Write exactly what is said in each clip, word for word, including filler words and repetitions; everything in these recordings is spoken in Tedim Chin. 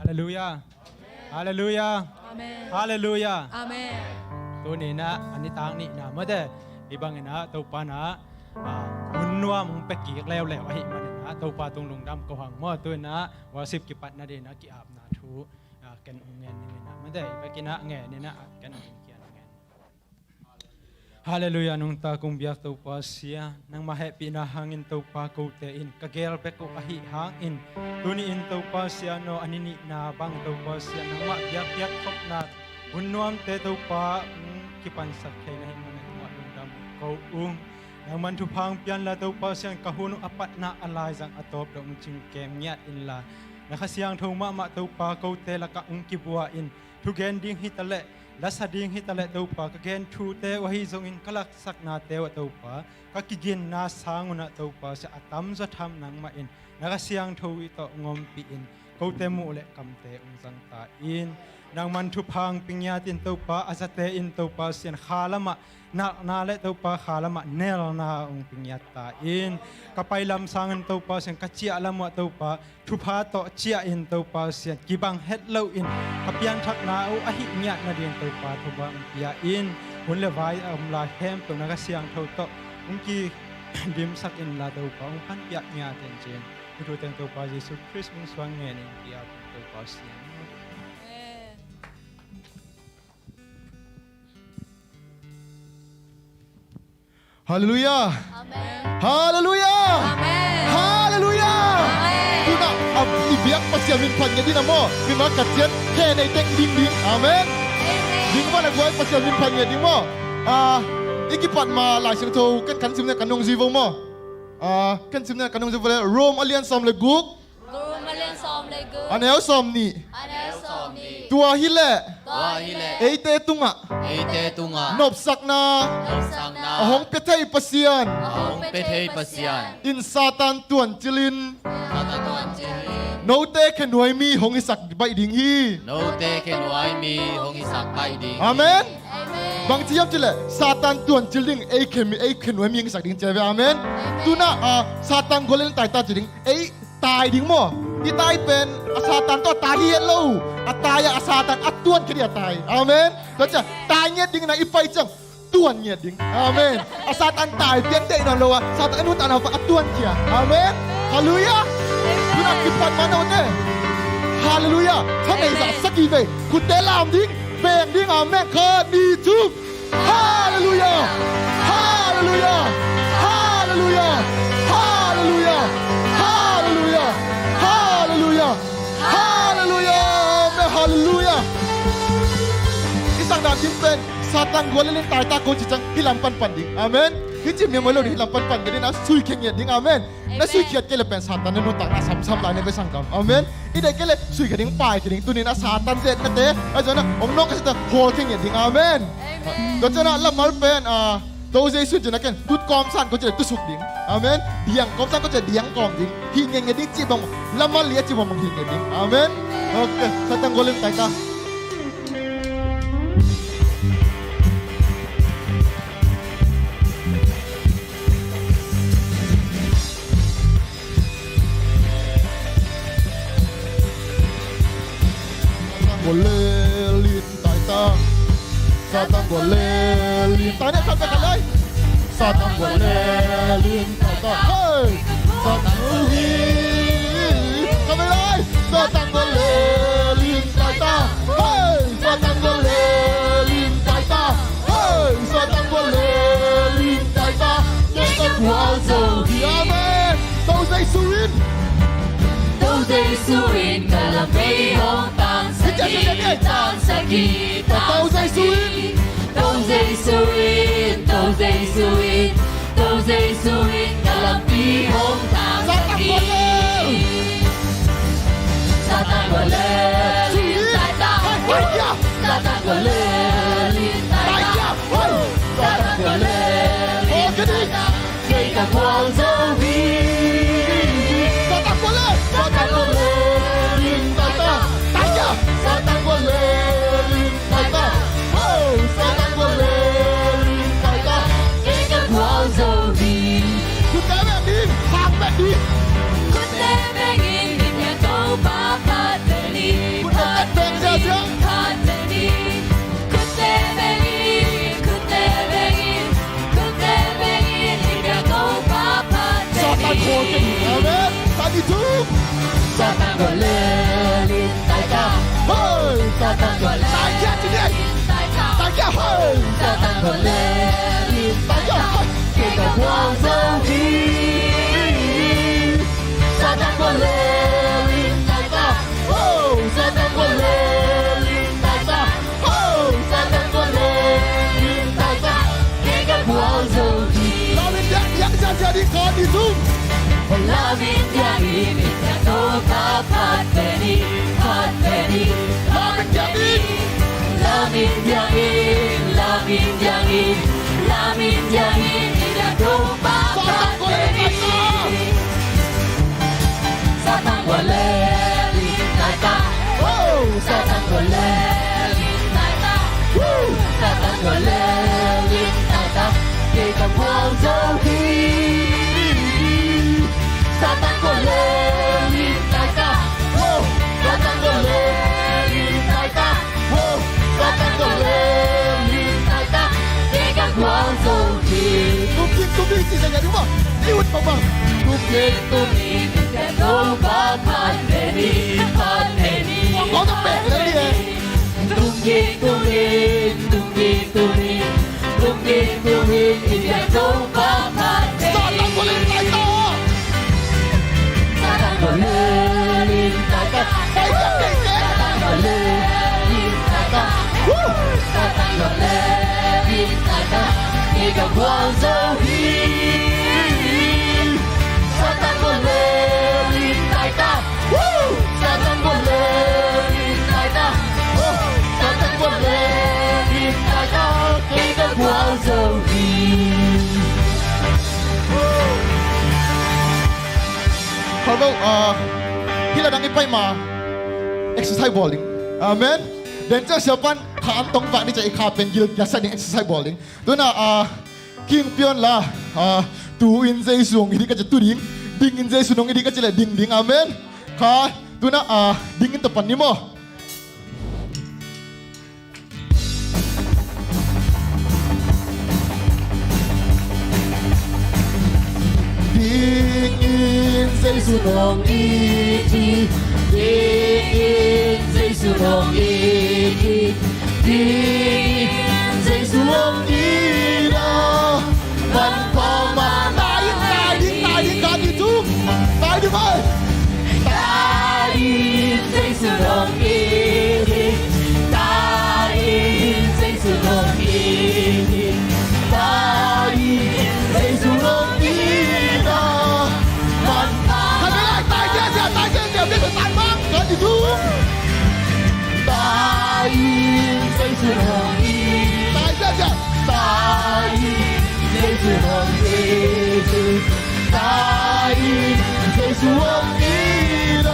Halleluiah. Halleluiah. Amen. Halleluiah. Amen. Tuni inah a nitak nihna mate, hih bangin ah Topa inah, ah, hun nuam hong pia kik leuleu ahih manin ah Topa tung lungdam ko hang maw. Tu inah worship kipat nading inah ki-apna thu, ah, ken hong ngen ning inah mate, hih bek inah ngen inah ken hong ngen. Halleluiah, nungta kong biak Topa Sia, nangmah hehpihna hangin Topa kote in ka geel bek uh ahih hangin, tuni in Topa Sia no a ni nihna bang Topa Sia nangmah biakpiak khopna hun nuamte Topa hong kipansak thei na hih manin tungah lungdam ko ung. Nangman thupha hong pia inla Topa Sia in ka hun uh a patna a laizang a tawp dong hong cingkem ngiat inla, na Kha Siangtho mahmah Topa kote lakah hong kibua in, thugen ding hitaleh, lasa ding hitaleh Topa, ka gen thute uh ahi zongin ka laksaknate uh ah Topa, ka kiginna sang unah Topa Sia a tamzaw tham nangmah in na Kha Siangtho ih tawh hong ompih in, kote muh le kamte hong zang ta in. Nangman thupha hong pia ngiat in Topa, a zate in Topa Sia in kha lamah nakna le Topa kha lamah nelna hong pia ngiat ta in. Ka pai lam sangin Topa Sia in ka ciah lam uh ah Topa, thupha tawh ciah in Topa Sia in kibang het loin ka pianthakna uh ahih ngiat nading Topa thupha hong pia in. Hun le vai a om lai khempeuh na Kha Siangtho tawh hong kidimsak inla Topa hong panpiak ngiat in ci-in, hih thu teng Topa Jesu Khrist min suang ngenin ki-ap in Topa Sia. Amen. Halleluiah. Amen. Halleluiah. Amen. Halleluiah. Amen. Tuna a i biak Pasian min phat ngiat ding a maw, mi ma ka cian khe nei teng ding ding. Amen. Amen. Ding val a guai Pasian min phat ngiat ding maw. Ah, i kipat ma Lai Siangtho ken kan sim ne kan nung zui vo maw. Ah, ken sim ne kan nung zui vo le Rom a lian sawm le guk. Rom a lian sawm le guk. A neu sawm nih. A neu sawm nih. Tua hileh. Tua hileh. Eite tungah. Eite tungah. Nopsakna. Nopsakna. A hong pia thei Pasian. A hong pia thei Pasian. In Satan tuancilin. Satan tuancilin. Note khenuai mi hong hisak baih ding hi. Note khenuai mi hong hisak baih ding hi. Amen. Amen. Bang ci hiam cileh Satan tuancil ding, ei khe mi, ei khenuai mi hong hisak ding ci ve. Amen. Amen. Tuna, ah, Satan gual in taita ci ding, ei tai ding maw. I tai pen a Satan tawh a tai hi het lo. A tai a, a Satan a tuankhia ding a tai. Amen. Tua ciang tai ngiat ding na i pai ciang tuan ngiat ding. Amen. A Satan tai pian deih nawn lo a, Satan a nuntakna a tuankhia. Amen. Halleluiah. Tuna kipat ma note. Halleluiah. Tha nei zah sagih vei khutte lam ding, beng ding. Amen. Khat, nih, thum. Halleluiah. Halleluiah. Halleluiah. Halleluiah. Halleluiah. Halleluiah. Halleluiah. Amen. Halleluiah. I sakdan ding pen Satan gual in taita ko ci ciang hih lam panpan ding. Amen. Hih ci miam lo ding, hih lam panpan ngiat ding, na sui khe ngiat ding. Amen. Na sui khiat kei le pen Satan na nuntakna samsam lai na ve sanggam. Amen. I deih kei le sui khe ding, pai khe ding. Tuni na Satan zetnate a zona ong nong ka sita hol khe ngiat ding. Amen. Amen. Tua ciang a lamal pen, ah, To Jesu in ci na ken tut kawmsan ko ci le tusuk ding. Amen. Diang kawmsan ko ci le diang kawm ding. Hih ngiat ngiat ding ci bang lamal li a ci bang hih ngiat ding. Amen. Okay. Satan gual in taita. Satan gual lel in taita. Satan gual lel in taita. Satan gual lel in taita. Hey! Satan gual lel in taita. Hey! Satan gual lel in taita. Hey! Satan gual lel in taita. Hey! Satan gual lel in taita. Kei ka gual zo hi. Amen. To Jesu in. To Jesu in ka lam pia hong tangsak hi, tangsak hi, tangsak hi. To Jesu in. To Jesu in, to Jesu in, to Jesu in ka lampi hong tangsak hi. Satan gual lel in taita. Satan gual lel in taita. Satan gual lel in taita. Kei ka gual zo hi. Satan gual lel, Satan gual lel in taita. Taita. Satan gual lel in taita. Oh, Satan gual lel in taita. Kei ka gual zo hi. Khutte beng ding, khang beng ding. Khutte beng in, i biak Topa phat beng in. Satan gua lel in taikhia. Hoi! Satan gua lel in taikhia. Taikhia, hoi! Satan gua lel in taikhia. Hoi! Kei ka gualzo hi. Satan gua lel in taikhia. Hoi! Satan gua lel in taikhia. Hoi! Satan gua lel in taikhia. Kei ka gualzo hi. Lam in diang, diang, diang, diang, diang, diang, diang. Lam in diang in, in diang Topa phat pen in, phat pen in, phat pen in. Lam in diang in, lam in diang in, lam in diang in, in diang Topa phat pen in. Satan gua lel in taikhia. Satan gua lel in taikhia. Satan gua lel in taikhia. Kei ka gualzo hi. Satan gua lel in taikhia. Satan gua lel in taikhia. Satan gua lel in taikhia. Kei ka gualzo hi. Tum kik tum kik, ci sa ya di ma. Ni ut pa bang. Tum kik tum kik, in diang Topa phat pen in, phat pen in. Kong kong tum pek lel in. Tum kik tum kik, tum kik tum kik, tum kik tum kik, in diang Topa phat pen in. Satan gua lel in taikhia. Satan gua lel in taikhia. Satan gua lel in taikhia. Satan gua lel in taikhia. Kei ka gualzo hi. Satan gua lel in taikhia. Satan gua lel in taikhia. Satan gua lel in taikhia. Kei ka gualzo hi. Hello, ah, hih la dang i pai ma exercise bawl ding. Amen. Then ciang siapan kha an tong vak ni ciang i kha pen gil kiasak ding, exercise bawl ding. Tuna, ah, King Pion la, ah, tu in Jesu hong i ding ka ci tu ding, ding in Jesu hong i ding ka ci le ding ding. Amen. Kha, tuna, ah, ding in tapan ni maw. Ding in Jesu hong i ding, ding in Jesu hong i ding. Ding in Jesu hong i ding. Manpha mah. Tai ding, tai ding, tai ding, khat nih tung. Tai ding mai. Tai in Jesu hong i ding. Tai in Jesu hong i ding. Tai in Jesu hong i ding. Manpha mah. Khat nih lai, tai ding, tai ding, tai ding, tai ding. Khat nih tung. Tai in Jesu hong i ding. Tai ding, tai ding. Tai in Jesu hong i ding. Tai in Jesu hong i ding.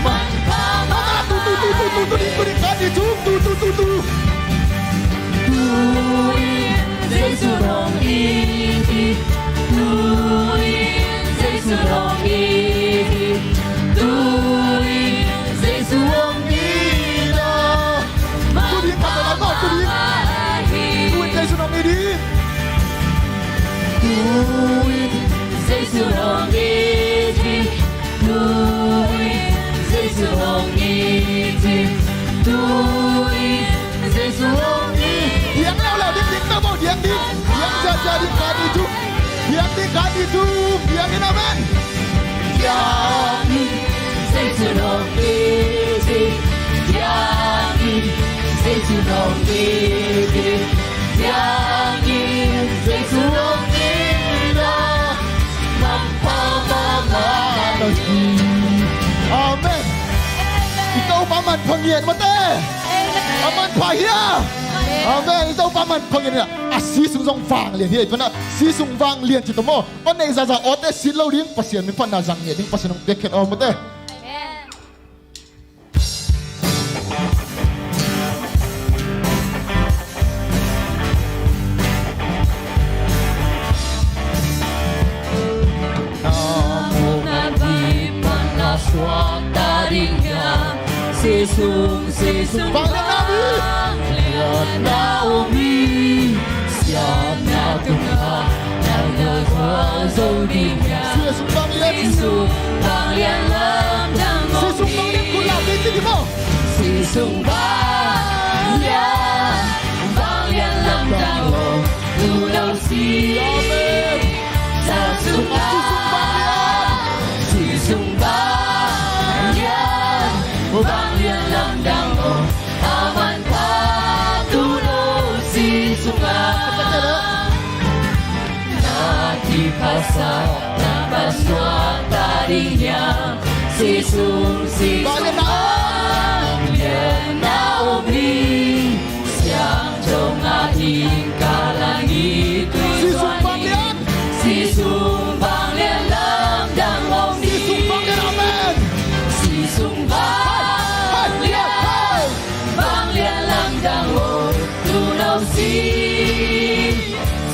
Manpha mah. Tu, tu, tu, tu, tu, tu, tu, tu, tu, tu, tu, tu, tu, tu. Tu in Jesu hong i ding. Tu in Jesu hong i ding. Tu in Jesu hong i ding. Tu ding, khat nih lai maw, tu ding. Tu in Jesu hong i ding. Tu in Jesu hong i ding. Tu in Jesu hong i ding. Tu in Jesu hong i ding. Diang leuleu ding, ding leuleu ding, ding. Diang ciacia ding, khat nih tung. Diang ding, khat nih tung. Diang in, amen. Diang in Jesu hong i ding. Diang in Jesu hong i ding. Diang in Jesu hong i ding. Manpha mah mah hi. Amen. I Topa manpha ngiat mate. A manpha hi a. Amen. I Topa manpha ngiat hi a. A si sung zong vanglian hi a. I tuan a si sung vanglian ci tawh maw. Hong neih zahzah awte sit lo ding, Pasian min phatna zang ngiat ding, Pasian hong piak khen aw mate. Amen. Na mawhna ding pan na suakta ding hiam? Si sung, si sung vanglian na om hi. Siatna tungah na gualzo ding hiam? Si sung vanglian Sisun vanglian lamdang om hi. Sisun vanglian kul la, dei ci ni maw. Sisun vanglian, vanglian lamdang om, tu lo si. Amen. Sang sung a. Sisun vanglian. Sisun vanglian, vanglian lamdang om, a manpha tu lo si sung a. Na kipasa na pasuak ta ding hiam? Sisun, sisun vanglian na om hi. Siangtho ngah in ka langit tui zuan in. Sisun vanglian lamdang om hi. Sisun vanglian, amen. Sisun vanglian, vanglian lamdang om, tu lo si.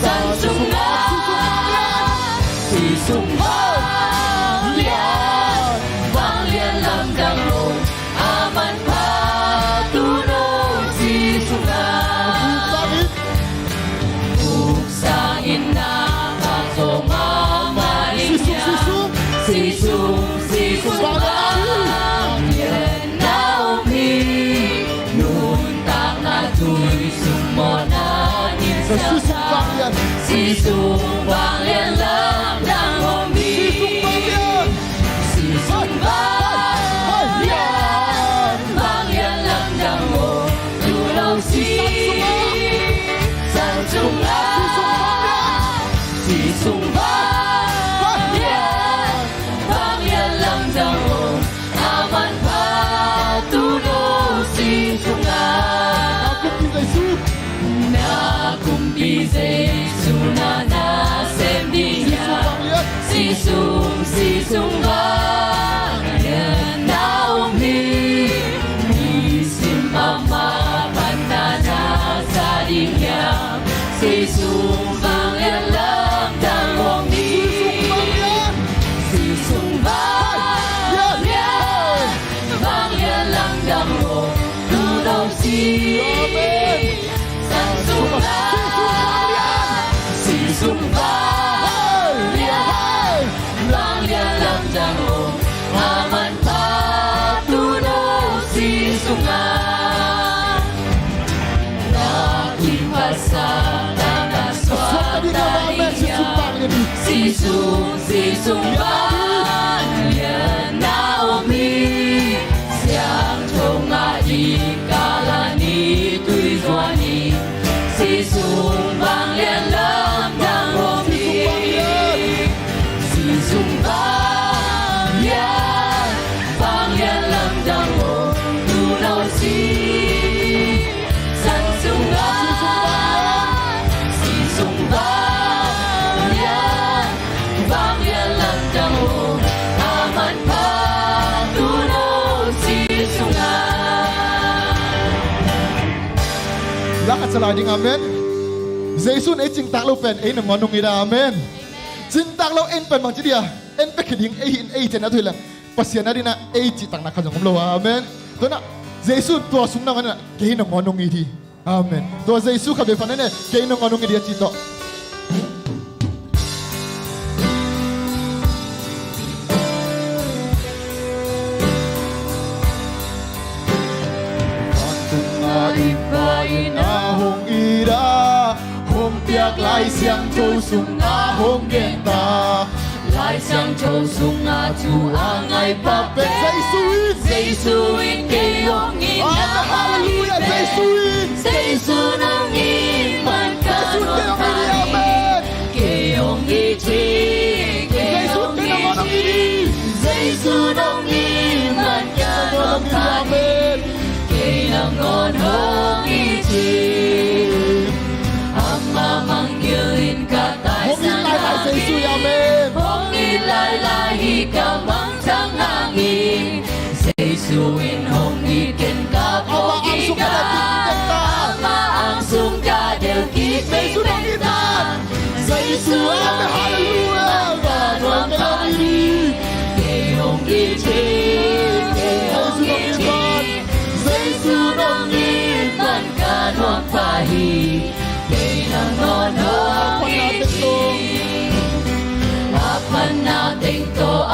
Sang sung a. Sisun vanglian, vanglian lamdang om, a manpha tu lo si sung a. Buk sangin na pha zaw mahmah ding hiam? Sisun, sisun vanglian na om hi. Nuntakna tui sung mawhna nin siangtho. Sisun vanglian lamdang om hi. Sisun vanglian, vanglian lamdang om, tu lo si. Sang sung a. Sisun vanglian, vanglian lamdang om, a manpha tu lo si sung a. Na kumpi Jesu. Na kumpi Jesu na nasem ding hiam? Sisun, sisun vanglian na om hi. Nisim mahmah panna na sa ding hiam? Sisun vanglian lamdang om hi. Sisun vanglian, vanglian lamdang om, tu lo si. Sang sung a. Sisun vanglian, vanglian lamdang om, a manpha tu lo si sung a. Na kipasa na pasuak ta ding hiam? Sisun, sisun vanglian na om hi. Siangtho ngah in ka langit tui zuan in. Sisun vanglian lamdang om hi. Sisun vanglian, vanglian lamdang om, tu lo si. Sang sung a. Sisun vanglian, vanglian lamdang om, a manpha tu lo si sung a. Lak a chalai ding, amen. Jesu in ei cingtak lo pen ei nangawn hong it a, amen. Cingtak lo ei pen bangci dia ei pia khia ding, ei hi in ei cen a thuh leh Pasian a dingin ei cihtakna khat zong om lo a, amen. Tua in Jesu in tua sung nangawn in kei nangawn hong it hi. Amen. Tua Jesu khat bek pha na ne, kei nangawn hong it hi a ci tawh. Vantung a i Pa in a hong it a, hong piak Lai Siangtho sungah hong gen ta. Lai Siangtho sungah thu a ngai pa pen Jesu in, Jesu in kei hong it. Amen. Halleluiah. Jesu in, Jesu in hong it man ka hong pha hi. Amen. Kei hong it hi, kei hong it hi. Jesu in hong it man ka hong pha hi. Amen. Kei nangawn hong it hi. Amah mangngilh in ka taisang hangin, hong it lailai hi ka mangthang hangin. Jesu in hong it ken ka phawk kik a, Amah ang sung ka delh kik pen Jesu. Amen. Halleluiah. Ka nuam pha hi. Kei hong it hi, kei hong it hi. Jesu in hong it man ka nuam pha hi. Kei nangawn hong it hi. A phatna teng tawh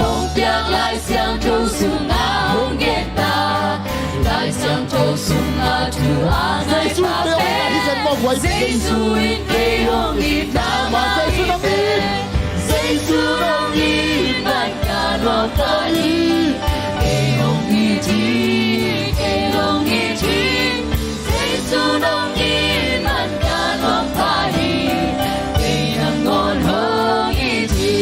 Hong piak Lai Siangtho sungah hong gen ta, Lai Siangtho sungah thu a nai pha pen, Jesu in kei hong it na mah hi. Jesu in kei hong it man ka nuam ta hi. Kei hong it hi, kei hong it hi. Jesu in hong it man ka nuam pha hi. Kei nangawn hong it hi.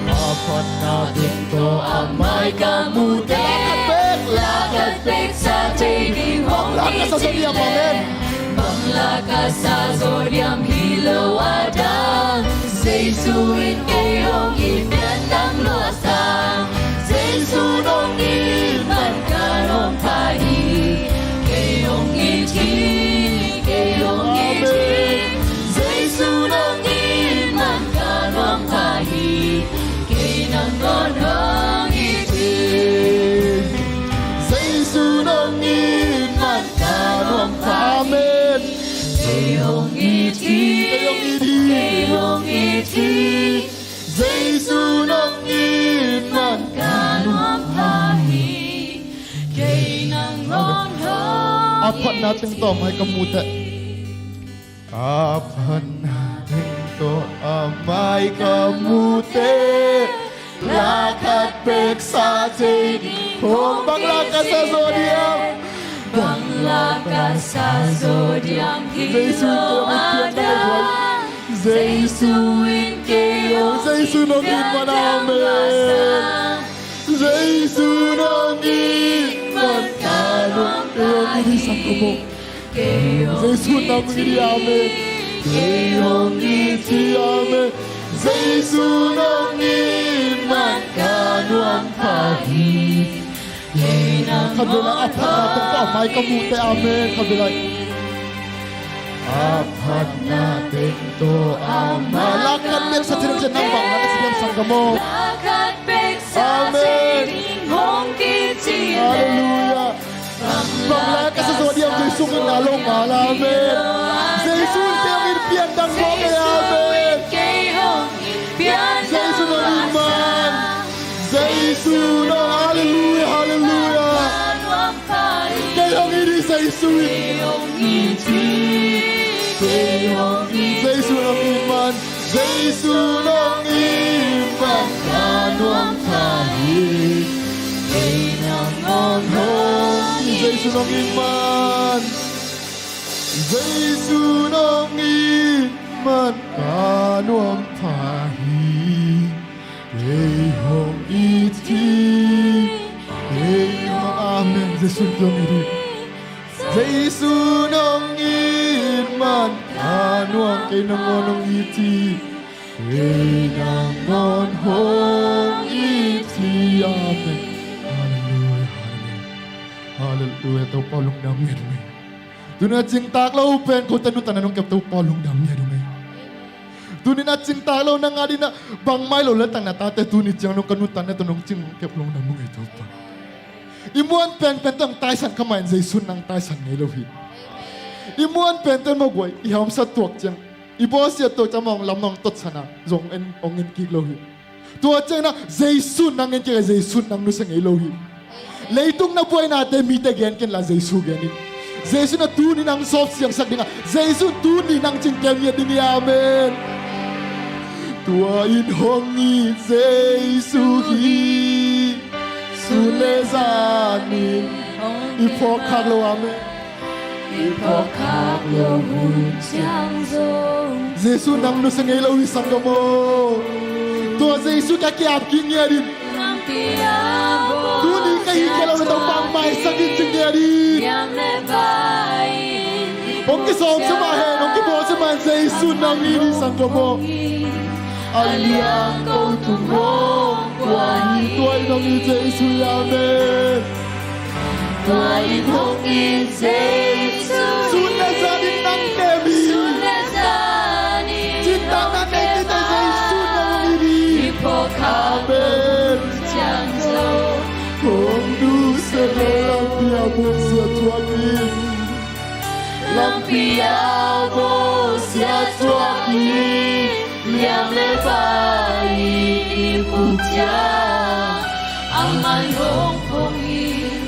A phatna teng tawh a mai ka mute, la khat pek, la khat pek sa thei ding hong it hi. Bang la ka sa zaw diam, amen. Bang la ka sa zaw diam hi lo a dang. Jesu in kei hong it, pian dang lua sang. Jesu in hong it man ka nuam pha hi. Kei hong it hi, kei hong it hi. Amen. Jesu in hong it man ka nuam pha hi. Kei nangawn hong it hi. Jesu in hong it man ka nuam pha hi. Amen. Kei hong it hi, kei hong it hi, kei hong it hi. Jesu in hong it man ka nuam pha hi. Kei nangawn hong it hi. A phatna teng tawh a mai ka mute. A phatna teng tawh a mai ka mute, la khat pek sa thei ding hong, bang la ka sa zaw diam. Bang la ka sa zaw diam hi lo a dang. Jesu in kei hong it, Jesu in hong it man, amen. Jesu in hong it man ka nuam pha hi. Kei hong it hi, Jesu in hong it hi, amen. Kei hong it hi, amen. Jesu in hong it man ka nuam pha hi. Kei nangawn hong it hi. Khat vei lai, a phatna teng tawh a mai ka mute, amen. Khat vei lai. A phatna teng tawh a mai. La khat pek sa thei ding, nang bang la ka sa diam, sanggam aw. La khat pek sa thei ding hong kici leh. Halleluiah. Bang la ka sa zaw diam, Jesu in hong it na lo mah la, amen. Jesu in kei hong it, pian dang mawk hi, amen. Jesu in hong it man. Jesu in hong, halleluiah, halleluiah. Kei hong it hi, Jesu in. Jesu in hong it man. Jesu in hong it man ka nuam pha hi. Kei nangawn hong it hi. Jesu in hong it man. Jesu in hong it man ka nuam pha hi. Kei hong it hi. Kei hong, amen. Jesu in kei hong it hi. Jesu in hong it man ka nuam, kei nangawn hong it hi. Kei nangawn hong it hi, amen. Halleluiah, halleluiah. Halleluiah, Topa lungdam ngiat ung ei. Tuni a cingtak lo pen kote nuntakna nong kep, Topa lungdam ngiat ung ei. Tuni a cingtak lo nang a dingin ah bangmah hi lo leltak na tate tuni ciang nong ka nuntakna tawh nong cing kep lungdam ung ei, Topa. I muan penpen tawh nang taisan kha mah in Jesu in nang taisan ngei lo hi. I muan penpen mawk guai, i hamsa tuak ciang, i bawlsia tuak ciang mawk lam nong totsan a zong en, hong en kik lo hi. Tua ciangin ah Jesu in nang en kik a, Jesu in nang nusia ngei lo hi. Leitung na buainate mite gen kei inla Jesu gen in. Jesu in a tuni nang sawp siangsak ding a, Jesu in tuni nang cingkem ngiat ding hi. Amen. Tua in hong it Jesu hi. Sun le zanin i phawk khak loh, amen. I phawk khak loh hun ciang zong Jesu in nang nusia ngei lo hi, sanggam aw. Tua Jesu ka ki-ap kik ngiat in. Tuni ka hih kei loh na tawh bangmah hi sak in ci ngiat in. Hong kisawm sia mah hen, hong kibawl sia mah hen, Jesu in nang it hi, sanggam aw. A liang ko tung hong pua hi. Tua in hong it Jesu hi, amen. Tua in hong it Jesu hi. Sun le zanin nang tem hi. Sun le zanin cingtak na neite Jesu in nang hong it hi. Amen. Hong nusia leh lampi ah bawlsia thuak in. Lampi ah bawlsia thuak in. le vai i puk ciang, a man hong phong in,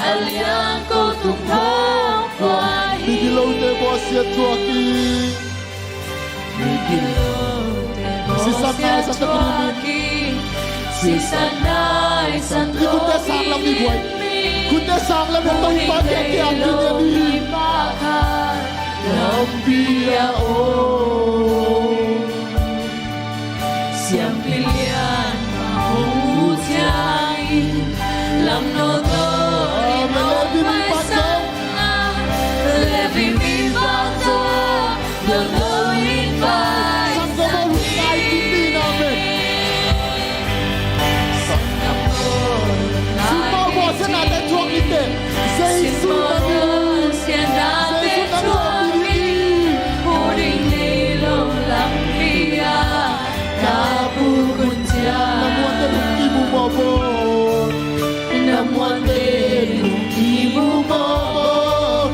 a liang ko tung hong pua hi. Migilote bawlsiat thuak in. Migilote bawlsiat thuak in. Sisan nai san to. I khutde sang lam ni buai. Khutde sang lam ni to pa kia kia kia ni. Lampi a om. Siampi lian hong mu ciangin, lam no to i no pai sang a, Levi mi bang to, lam no i pai sang a. Sang na mo, sang na mo, sang na te thuak ni te. Jesu na mi. Jesu na mi. Na muante lungkim uh mawhmawh. Na muante lungkim uh mawhmawh.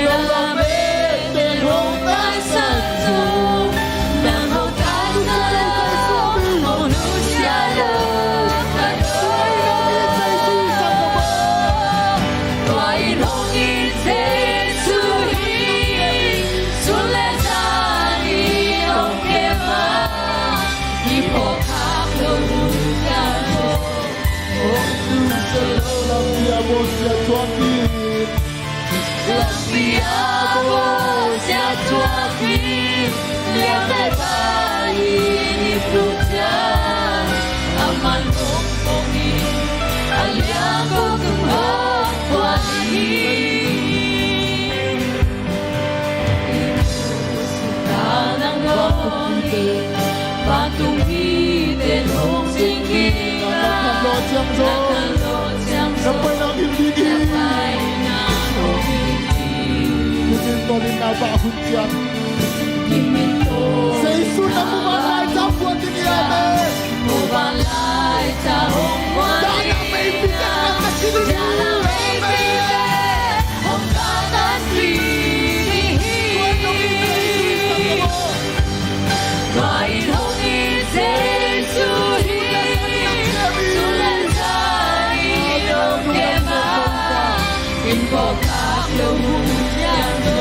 Na lamet te hong taisan zo. Na hong taisan zo. Hong nusia lo ka zo. Tua in hong it Jesu hi. Sun le zan in hong kem a, i phawk khak loh hun ciang zo. Hong nusia lo. Lampi a bawlsiat thuak in. Lampi a bawlsiat thuak in. Liang le vai i puk ciang, a man hong phong in, a liang ko tung hong pua hi. Jesu na muvanlai ca buat ding hi. Amen. Muvanlai ca hong buat ding. Dana meipi teng hong katan ding hi. Tua in hong it Jesu hi. Sun le zan in hong kem a, i phawk khak loh hun ciang zo.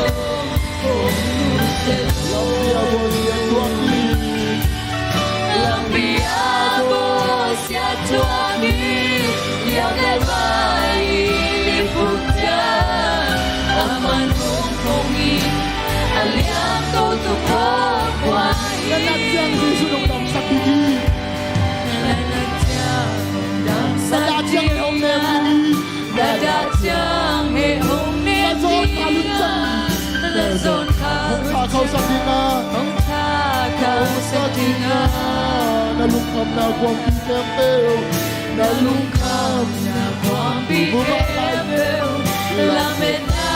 Lampi a bawlsiat thuak in. Liang le vai i puk ciang, a man hong phong in, a liang ko tung hong pua hi. Na nat ciang Jesu hong damsak ding hi. Na nat ciang hong damsak ding hi. Na dah ciang hong nem ding a. Na zawn khauh sak ding a. Hong tha khauh sak ding a. Na lungkhamna kuampi khempeuh. Na lungkhamna kuampi khempeuh. Lametna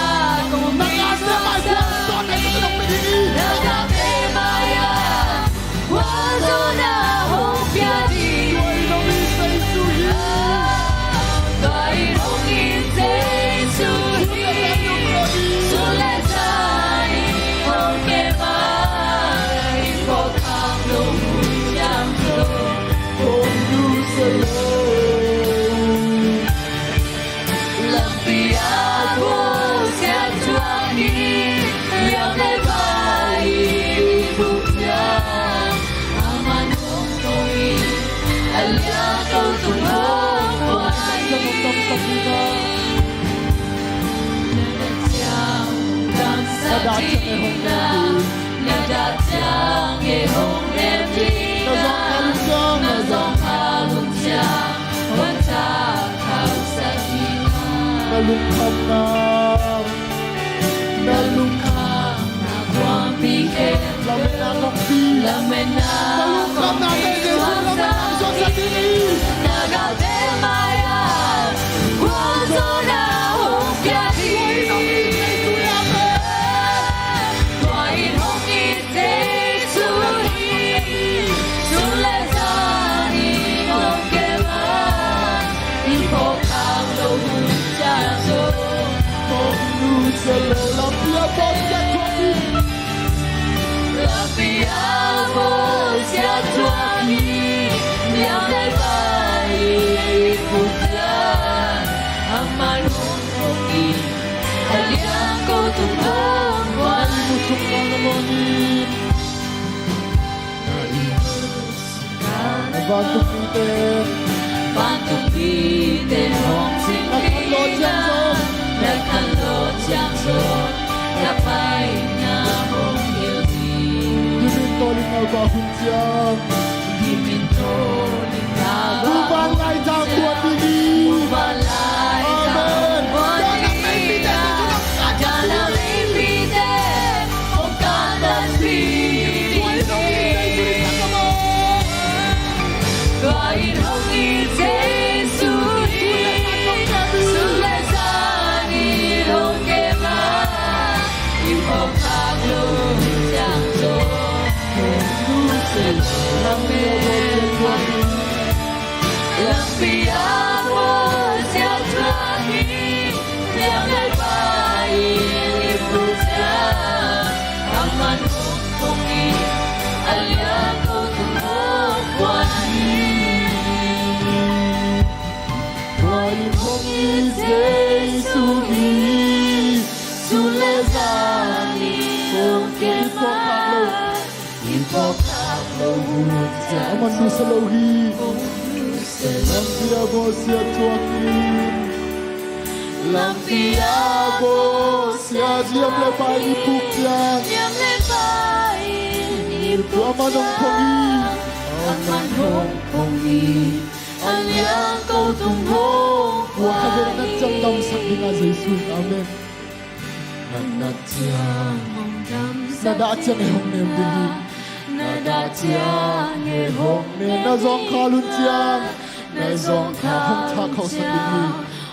kong na ka se mai kuam zawn na ka se mai hi. Na ka se mai a. Kua zawn a hong pia ding. Tua in hong it Jesu hi. Tua in hong it Jesu hi. Sun le zan in hong kem a, i phawk khak loh hun ciang zo. Hong nusia lo. Lampi a bawlsiat thuak in, liang le vai i puk ciang, a man hong phong in, a liang ko tung hong pua hi. Na dah ciang hong damsak ding a. Na dah ciang e hong nem ding a, na zawngkhal hun ciang hong tha khauh sak ding a. Na lungkhamna, na lungkhamna kuampi khempeuh. Lametna kuampi, lametna kuampi, na lungkhamna kuampi, na lungkhamna kuampi. Na ka se mai a, kua zawn a hong pia ding. Tua in hong it Jesu hi. Sun le zan in hong kem a, i phawk khak loh hun ciang zo. Hong nusia lo. Lampi a bawlsiat thuak in. Lampi a bawlsiat Vantung mite, vantung mite hong sing na khan lo ciang zong, na khan lo ciang zong, na paina hong hilh ding. Gim in tawlin na va hun ciang, gim in tawlin na va hun ciang, vanlai tang buan ding hi. Vanlai tang buan ding hi. Amen. Dana mei mite, dana mei mite hong kantanpih ding hi. Tua in hong it Jesu hi. Sun le zan in hong kem a, i phawk khak loh ciang zong, hong nusia lo. Amen. Lampi a bawlsia thuak hi, liam le pai in i puk ciang, a man hong pung hi, a liangko tung hong pua hi. Tua in hong it Jesu hi, sun le zan in hong kem a, i phawk khak loh hun ciang, a man nusia lo hi. Lampi a bawlsia thuak hi. Lampi a bawlsia, liam le pai in i puk ciang, liam le pai in i puk ciang, a man hong pung hi. A man hong pung hi. A liangko tung hong pua hi. Khat vei na ciang damsak ding a Jesu. Amen. Na dah ciang hong nem ding hi. Na dah ciang hong nem. Na zawngkhal hun ciang, na zawngkhal hong thak khauhsak ding hi.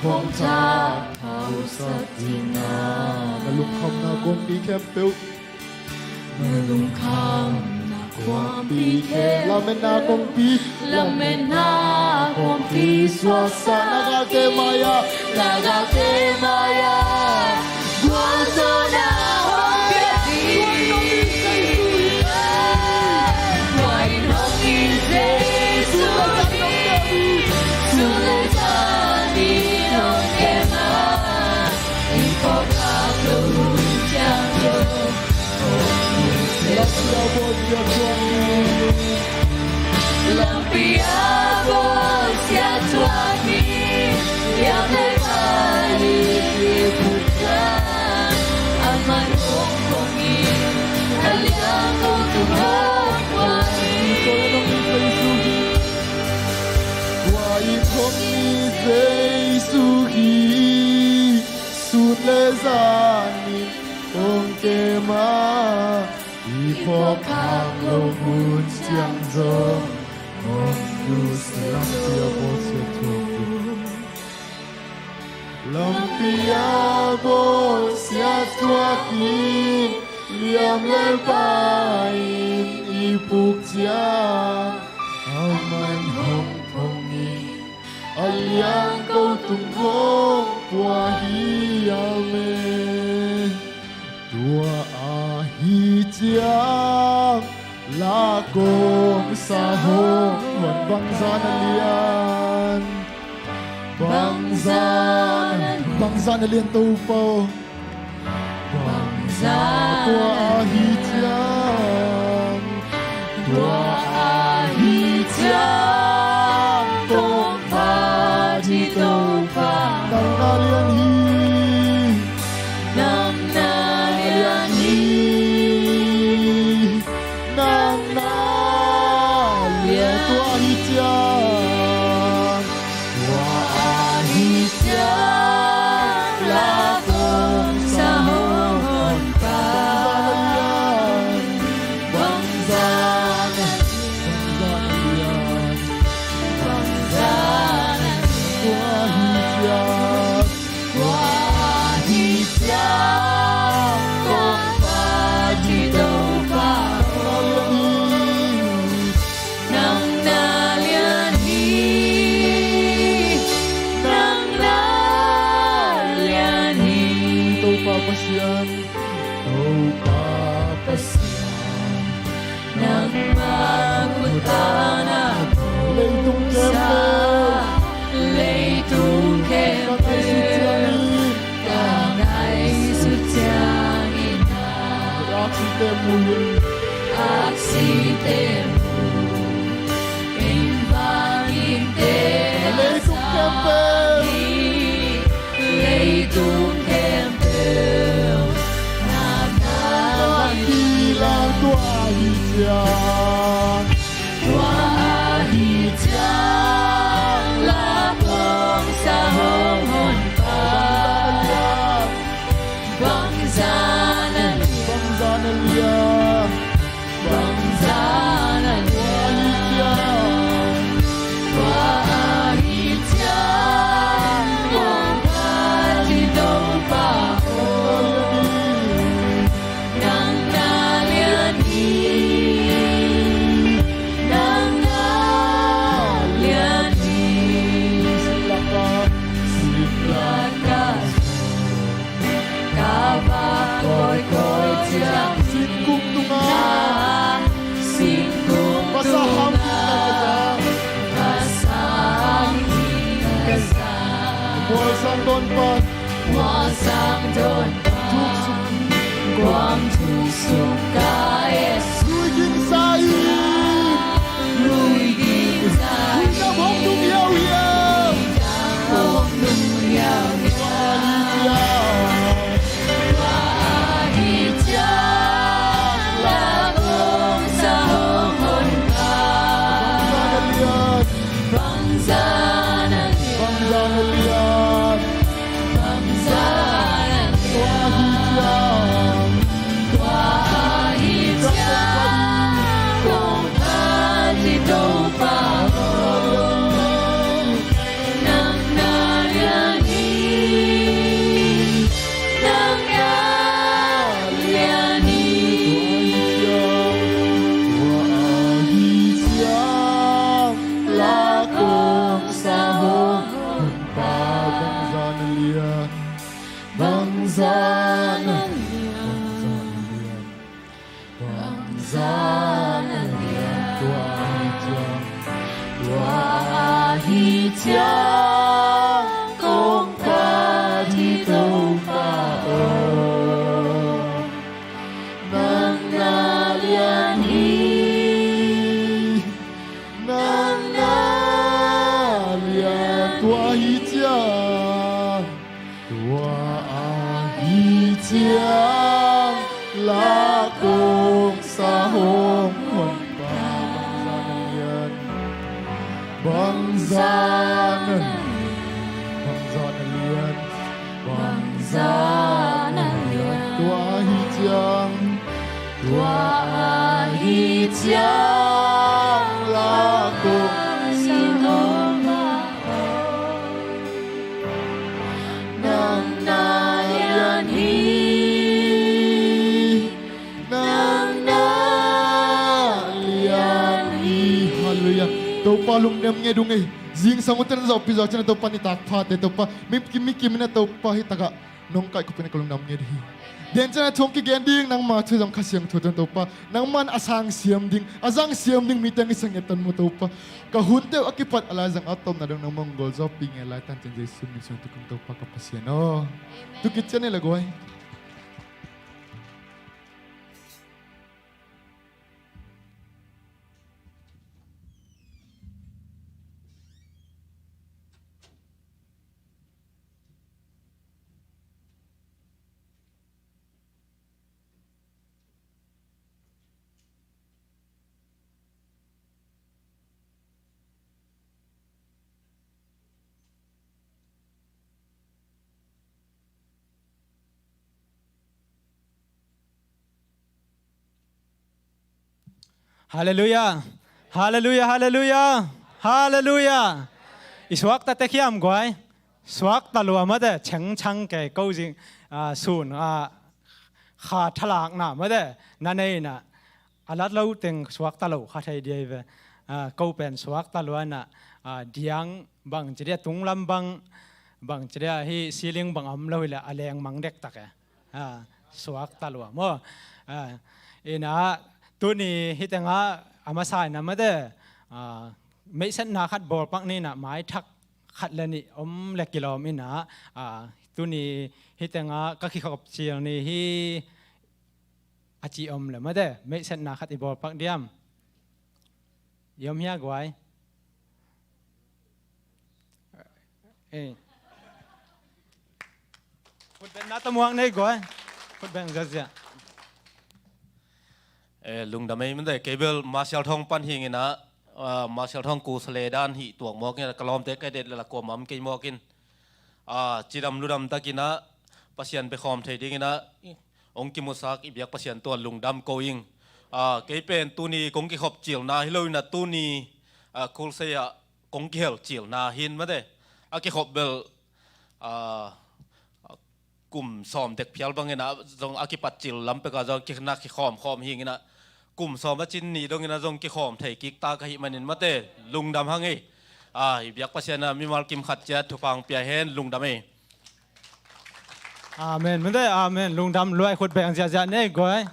Hong thak khauhsak ding a. Na lungkhamna kongpi khempeuh. Na lungkhamna kongpi khempeuh. Lametna kongpi. Lametna kongpi suaksa. Na galte mai-ah, na galte mai-ah gualzawhna hong pia ding hi. Tua in hong it Jesu hi. Sun le zan in hong kem a, i phawk khak loh hun ciang zong, lampi a bawlsia thuak hi. Lampi a bawlsia thuak hi. Liam le pai in i puk ciang, a man hong pung hi. A liangko tung hong pua hi. Tua in hong it Jesu hi. Sun le zan in hong kem a, i phawk khak loh hun ciang zong, hong nusia lo. Lampi a bawlsia thuak hi. Lampi a bawlsia thuak hi. Liam le pai in i puk ciang, a man hong pung hi. A liangko tung hong pua hi. Amen. Tua ahi ciang, la kong sa hong hon. Bangzah na lian, bangzah, bangzah na lian Topa aw. Bangzah. Tua ahi ciang, tua ahi ciang, Topa, di Topa, nang na lian hi. Nang na lian hi. Nang na lian. Tua ahi ciang, tua ahi ciang, la kong sa hong hon pa. Aksite mu, eng vangin te, leitung khempeuh, leitung khempeuh, na na kilang tua hi ciang, tua hi ciang, la kong sa hong honpa. Bangzah na lian, bangzah na lian, bangzah na lian. Tua ahih ciang, tua ahih ciang, Topa, Topa aw, nang na lian hi, nang na lian hi. Sik lak ah, sik lak ah, ka va kawikawi ciang, singkung tungah, singkung tungah, pasal hang in ka za, pasal hang in ka za. Mualsang dawn pan, mualsang dawn pan, thuk sung, kuang thuk sung ka et, lui ging sa in, lui ging sa in, lui dam hong nung hiauhiau, lui dam hong nung hiauhiau. Tua ahih ciang, la kong sa hong honpa. Bangzah na lian, bangzah na lian, bangzah na lian. Tua ahih ciang, tua ahih ciang, kong phat hi Topa aw, nang na lian hi, nang na lian hi. Tua ahih ciang, tua ahih ciang, la kong sa hong honpa. Bangzah na lian, bangzah na lian, bangzah na lian, bangzah na lian. Tua ahih ciang, tua ahih ciang, kong phat hi Topa aw, nang na lian hi, nang na lian. Tua ahih ciang, tua ahih ciang, la kong sa hong honpa. Bangzah na lian, bangzah na lian, bangzah na lian, bangzah na lian. Tua ahih ciang, tua ahih ciang, la kong sa hong honpa, nang na lian hi, nang na lian hi. Halleluiah. Topa lungdam nget ung ei. Zingsang ute na zawhpih zawh ciangin Topa nitak phate Topa mi kim, mi kim in a Topa hi takah nong kaihkhop in ka lungdam nget hi. Denciangin a thu hong kigen ding, nangma thu zong Kha Siangtho tawh Topa, nangman a sang siam ding, a zang siam ding mite hong hisak nget ta un maw Topa. Ka hunte uh a kipat a laizang a tawpna dong nangmah hong gualzawhpih ngen lai tan ciang Jesu min suang thum kong Topa ka Pasian aw. Amen. Tu khit ciang ni le guai. Halleluiah. Halleluiah, halleluiah, halleluiah. I suakta tek hiam guai? Suakta lua mate, chengchang kei ko zing, ah, sun, ah, kha thalakna mate na nei na. A lat lo teng suakta lo kha thei dia hi ve. Ah, ko pen suakta lua na, ah, diang bang ci dia, tunglam bang, bang ci dia, hi ceiling bang om lo hi le a leng mang dektak e. Ah, suakta lua maw. Ah, ina tuni hi tengah a masa ina mate, ah, meihsetna khat bawlpak ni na, mai thak khat le nih om le kilawm ina, ah, tuni hi tengah ka kikhop cil ni hi. a ci om le mate, meihsetna khat i bawl pak diam? I om hia guai? Eh. Khutbetna tamuak nei guai. Khutbeng ziazia. Eh, lungdam ei mate, kei bel Marshall Thawng pan hing ina, ah, Marshall Thawng ku sale dan hi tuak mawk ina, ka lawmte kai det le la kuamam kei mawk in. Ah, cidam ludam tak ina, Pasian bekhawm thei ding ina, ong kimusak i biak Pasian tua lungdam ko ing. Ah, kei pen tuni kong kikhop cilna hi lo ina tuni, ah, khulsei ah kong kihel cilna hin mate. A kikhop bel, ah, kum sawm dek phial bangin ah zong a kipat cil lam peka zong kina kikhawm khawm hing ina kum sawm a cin ni dongin ah zong kikhawm thei kik ta ka hih manin mate lungdam hang ei. Ah, i biak Pasian ah mimal kim khat ciat thupha pia hen lungdam ei. Amen. Mate, amen. Lungdam luai khutbeng ziazia nei guai.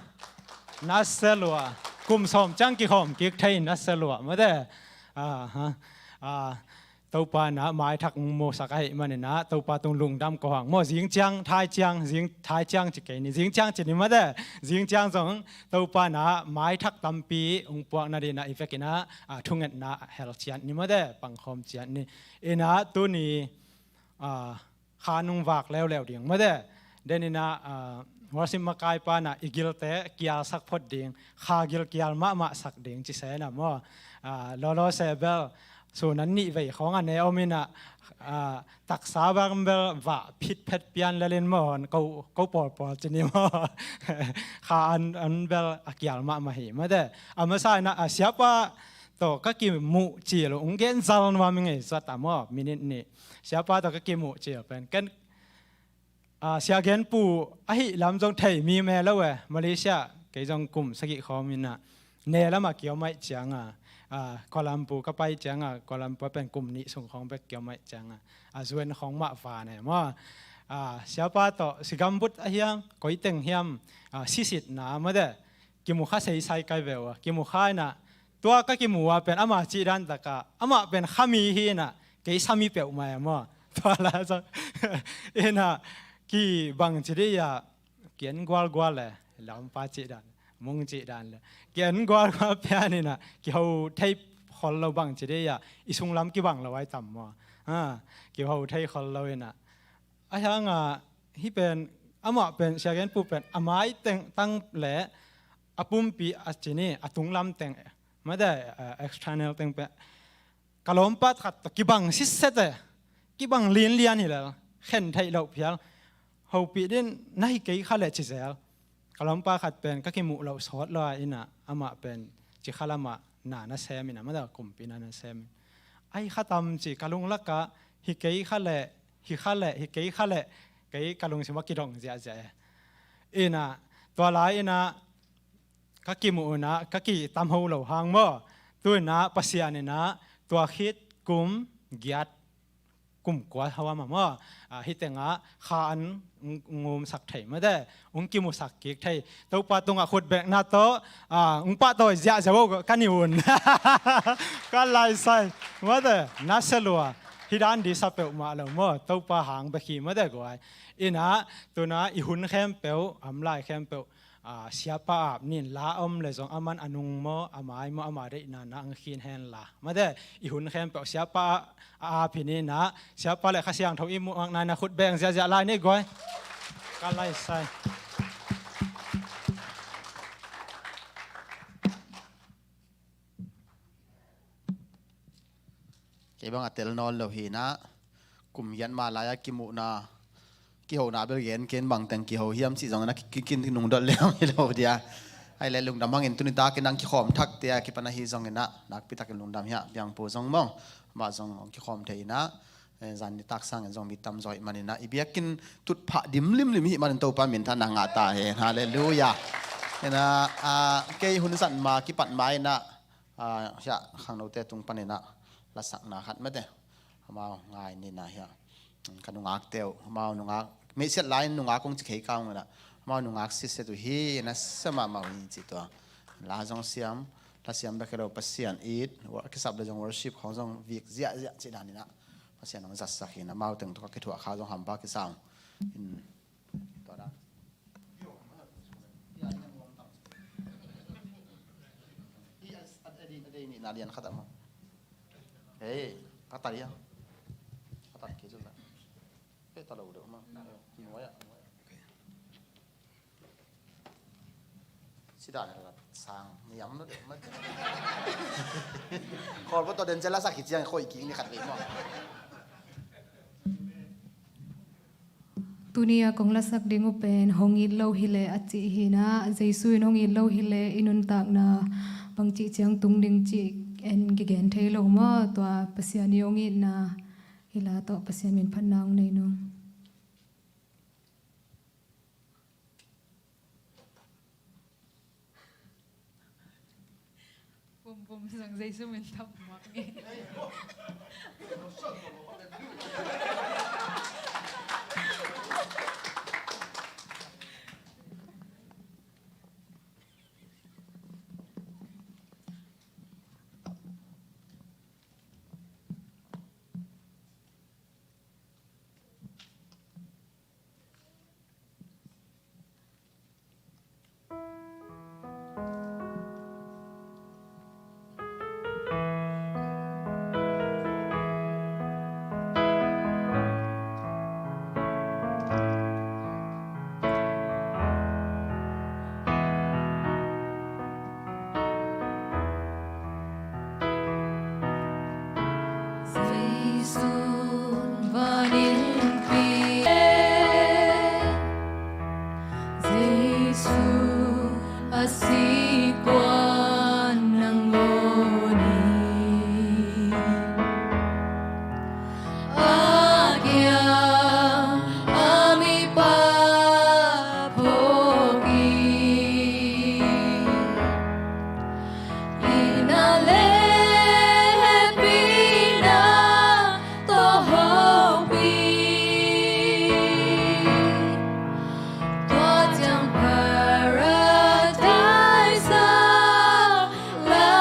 Naselua. Kum sawm ciang kikhawm kik thei naselua. Mate. Ah, ha. Ah, Topa na maithak musak ahih manin ah Topa tung lungdam ko hang maw, zing ciang thai ciang, zing thai ciang ci kei ni, zing ciang ci ni mate, zing ciang zong Topa na maithak tampi ung puak nadin ah i vekin ah, ah, thungetna hel ciat ni mate, pangkhawm ciat ni. Ina tuni, ah, kha nung vak leuleu ding mate. Den ina, ah, worship makai pa na i gilte kial sak phot ding, kha gil kial mahmah sak ding ci se na maw. Ah, lolo se bel sun an nih vei khawng a ne om ina, ah, taksa bang bel vah phit phet pian lelin maw, ko, ko pawlpawl ci ni maw. Kha an, an bel a kial mahmah hi mate. A masa ina, ah, siapa tawh ka kimuh cil ung gen zal nuam i ngei zat a maw, minute nih. Siapa tawh ka kimuh cil pen ken, ah, Sia Gen Pu ahi lam zong thei mi me lo e. Malaysia kei zong kum sagih khawm ina ne lam a kiom aih ciang a, ah, Kuala Lumpur ka pai ciang a, Kuala Lumpur pen kum nih sung khawng bek kiom aih ciang a, a zuen khawng mah van e maw. Ah, siapa tawh sigambut a hiam, koi teng hiam, ah, sisitna mate. Kimu kha seisai kai ve ua. Kimu kha ina, tua ka kimu a pen ama cih dan taka, amah pen khami hi ina, kei sami peuhmah e maw. Tua la zong ina, kibang ci dih a, kian gualgual le, lampa cih dan, mung cih dan le. Kian gualgual pian ina, kiho thei khol lo bang ci dih a, i sunglam kibang lo ai tam maw. Ha, kiho thei khol lo ina. A hiang a, hih pen, amah pen, Sia Gen Pu pen, a mai teng tang le, a pumpi a cini, a tunglam teng, mate, eh, external teng pen, ka lawmpa khat tawh kibang sitset e, kibang linlian hi lel, khen theih loh phial, hopih din, na hi kei kha le ci zel. Ka lawmpa khat pen ka kimuh loh sawt lo a ina, amah pen ci kha lamah na na sem ina, mate kumpi na na sem. Ai kha tam ci ka lunglakah hi kei kha leh, hi kha leh, hi kei kha leh, kei ka lungsim a kidong ziahziah e. Ina, tua lai ina ka kimuh ina ka kitam ho lo hang maw. Tu ina Pasian ina tua khit kum giat kum kua hau ama maw, ah, hih tengah kha an ng-, ngumsak thei mate, ung kimusak kik thei. Topa tungah khut bekna tawh, ah, ung pahtawi ziahziah uh ka ni un. Ka laisai mate, na selua. Hih dan dih sa peuhmah lo maw, Topa hang bek hi mate guai. Ina, tuna i hun khempeuh, am lai khempeuh, ah, siapa ap nin la om le zong aman a nung maw, a mai maw, ama deihna na ang khin hen la. Mate, i hun khempeuh siapa a ap hi ni na, siapa le Kha Siangtho i muak nai na khut beng ziahziah lai ni guai. Ka laisai. Kei bang a tel nawn lo hi na, kum giat ma lai a kimuhna, kihona bel gen ken bang teng kiho hiam cih zongin a ki, ki, kin nungdot leng hi lo dia. Ai le lungdam hangin tuni takin ang kikhawm thak tia kipan ahi zongin a, nakpi takin lungdam hiah piangpu zong maw. Amah zong kikhawm thei ina, eh, zan nitak sangin zong mi tam zaw ih manin a, i biakinn tutphah dim limlim ih manin Topa minthanna ngah ta hen. Halleluiah. Ina, ah, kei hun zat ma kipat ma ina, ah, hiah khangnote tung panin a lasakna khat mate. Amau ngai nina hiah. Ka nungakte uh, amau nungak, meihsiat lai nungak kong ci khei ka ung ina. Amau nungak sitset uh hi, na sa mahmah uh hi ci tua. La zong siam, la siam bek hi lo Pasian it, wa-, kisap le zong worship khong zong vik ziahziah ci dan ina. Pasian hong zatsak hi na, amau teng tawh ka kithuah kha zong hampa kisam. In, tua dan. Nihna lian khat ah maw. Hei, ka ta lian. Ka ta kei cu la. Pe ta lo deuh maw. Nuai ah. Sida na la sang niam lo deuh maw. Khol bo to den cela sa ki ciang khoi ki ni khat ve maw. Tuni a kong lasak ding uh pen hong it lo hileh a cih hi a, Jesu in hong it lo hileh i nuntakna bangci ciang tung ding cih en kigen thei lo maw, tua Pasian i hong itna hi la tawh Pasian min phatna hong nei nung. Pum pum sang Jesu min thap mak nge. Jesu van in pi, Jesu a si kuan nangawn in, a kiang a mipa phawk in, itna le hehpihna tawh hopih, tua ciang Paradise a la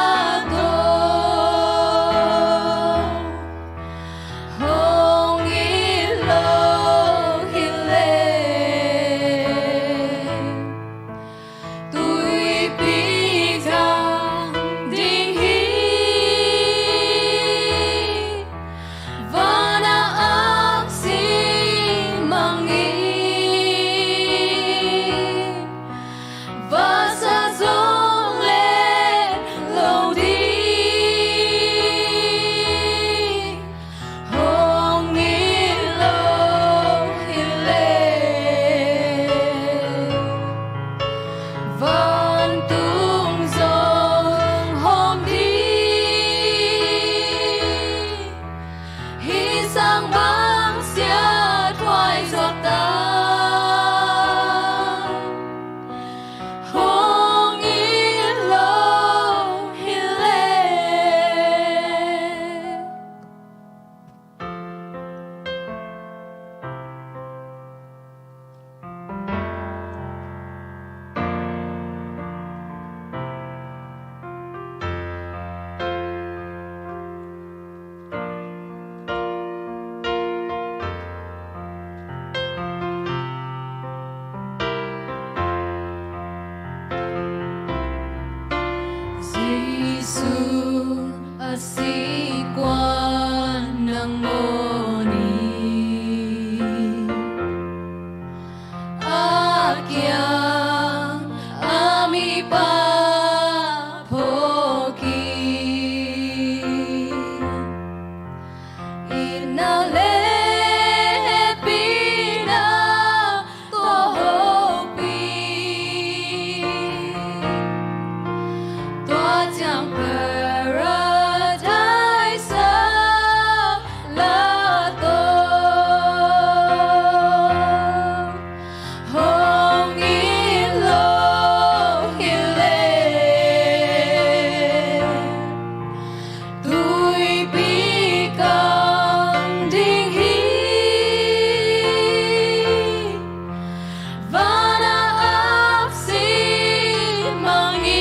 tawh hong it lo hileh, tuipi kang ding hi. Van a aksi mang in, vasa zong len lo ding, hong it lo hileh, vantung zong hawm ding. Hih sang bang siathuai zawh ta, hong it lo hileh. Jesu a si kuan nangawn in, a kiang a mipa phawk in, itna le hehpihna tawh hopih, tua ciang Paradise a la tawh hong it lo hileh, tuipi kang ding hi. Van a aksi mang in,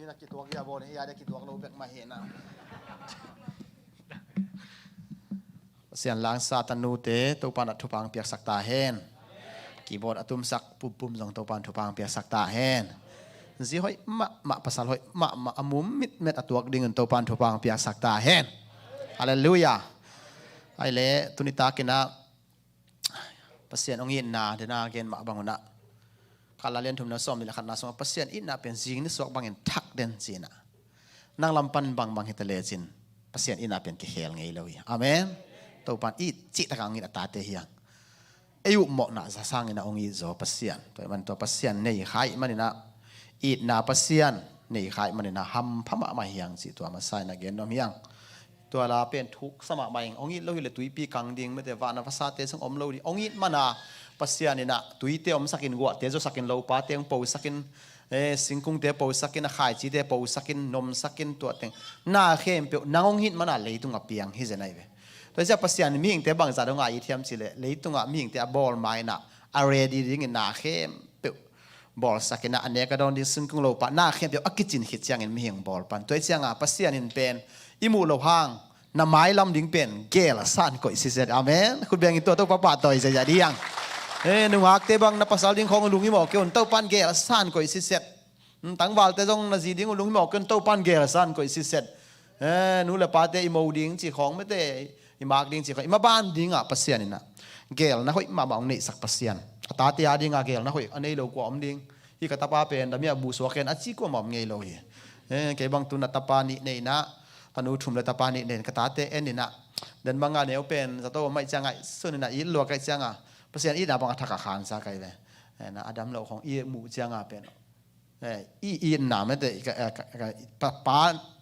Ina kituak ia bawl, ia dia kituak lo bek mah hi na. Pasian langsa tanute Topan a thupha piaksak ta hen. Keyboard a tumsak pumpum zong Topan thupha piaksak ta hen. Zi hoih mahmah, pasal hoih mahmah, a mum mitmet a tuak dingin Topan thupha piaksak ta hen. Halleluiah. Ai le, tuni takin ah Pasian hong itna dena gen mah bangun ah, Kal a lian thumna sawm nih le khatna sungah Pasian itna pen zing ni suak bangin thak den ci-in ah, nang lam pan bangbang hi ta lecin Pasian itna pen kikhel ngei lo hi. Amen. Topan it cih takah hong it a tate hi hang. Ei upmawhna za sangin ah hong it zaw Pasian. Tua ahih man tua Pasian nei kha ahih manin ah, itna Pasian nei kha ahih manin ah hampha mahmah hi hang cih tua masa in ah gen nuam hi hang. Tua la pen thuksa mahmah ing. Hong it lo hi le tuipi kang ding, mete vana vasate sung om lo ding. Hong it man a Pasian in ah tuite omsakin, guahte zosakin, lopate hong posakin, eh, singkungte posakin, a khaicite posakin, nomsakin, tua teng na khempeuh nang hong it man a leitung a piang hi zen ahi ve. Tua ciah Pasian mihingte bangzah dong a it hiam cih leh, leitungah mihingte a bawl ma in ah, a ready dingin na khempeuh bawlsak in ah, a nek a dawn ding singkung lopa na khempeuh a kicin khit ciangin mihing bawl pan. Tua ciangah Pasian in pen i muh loh hang na mailam ding pen gel a san koih siset. Amen. Khut beng in tua Topa pahtawi zia ding hang. Eh, nungakte bang na pasal ding khawng lungim aw kei un, Topan gel a san koih siset. Hmm, tangvalte zong na zi ding uh lungim aw kei un, Topan gel a san koih siset. Eh, nu le pate i mo ding ci khawng, mete i mak ding ci khawng, i maban dingah Pasian in ah gelna hoih mahmah hong neihsak Pasian. A tate a dingah gelna hoih a nei lo kua om ding. Hih ka tapa pen dam hia, buh suak hen a ci kuamah om ngei lo hi. Eh, kei bang tu na tapa nih nei in ah, tanu thum le tapa nih nei in ka tate en in ah, den bangah neu pen zato om ahih ciangah sun in ah it lua ka hih ciangah Pasian itna bang a thak a khansa ka hi ve. Eh, na a dam loh khawng i muh ciangah pen, eh, i itna mete, i ka, eh, ka, ka, pa, pa,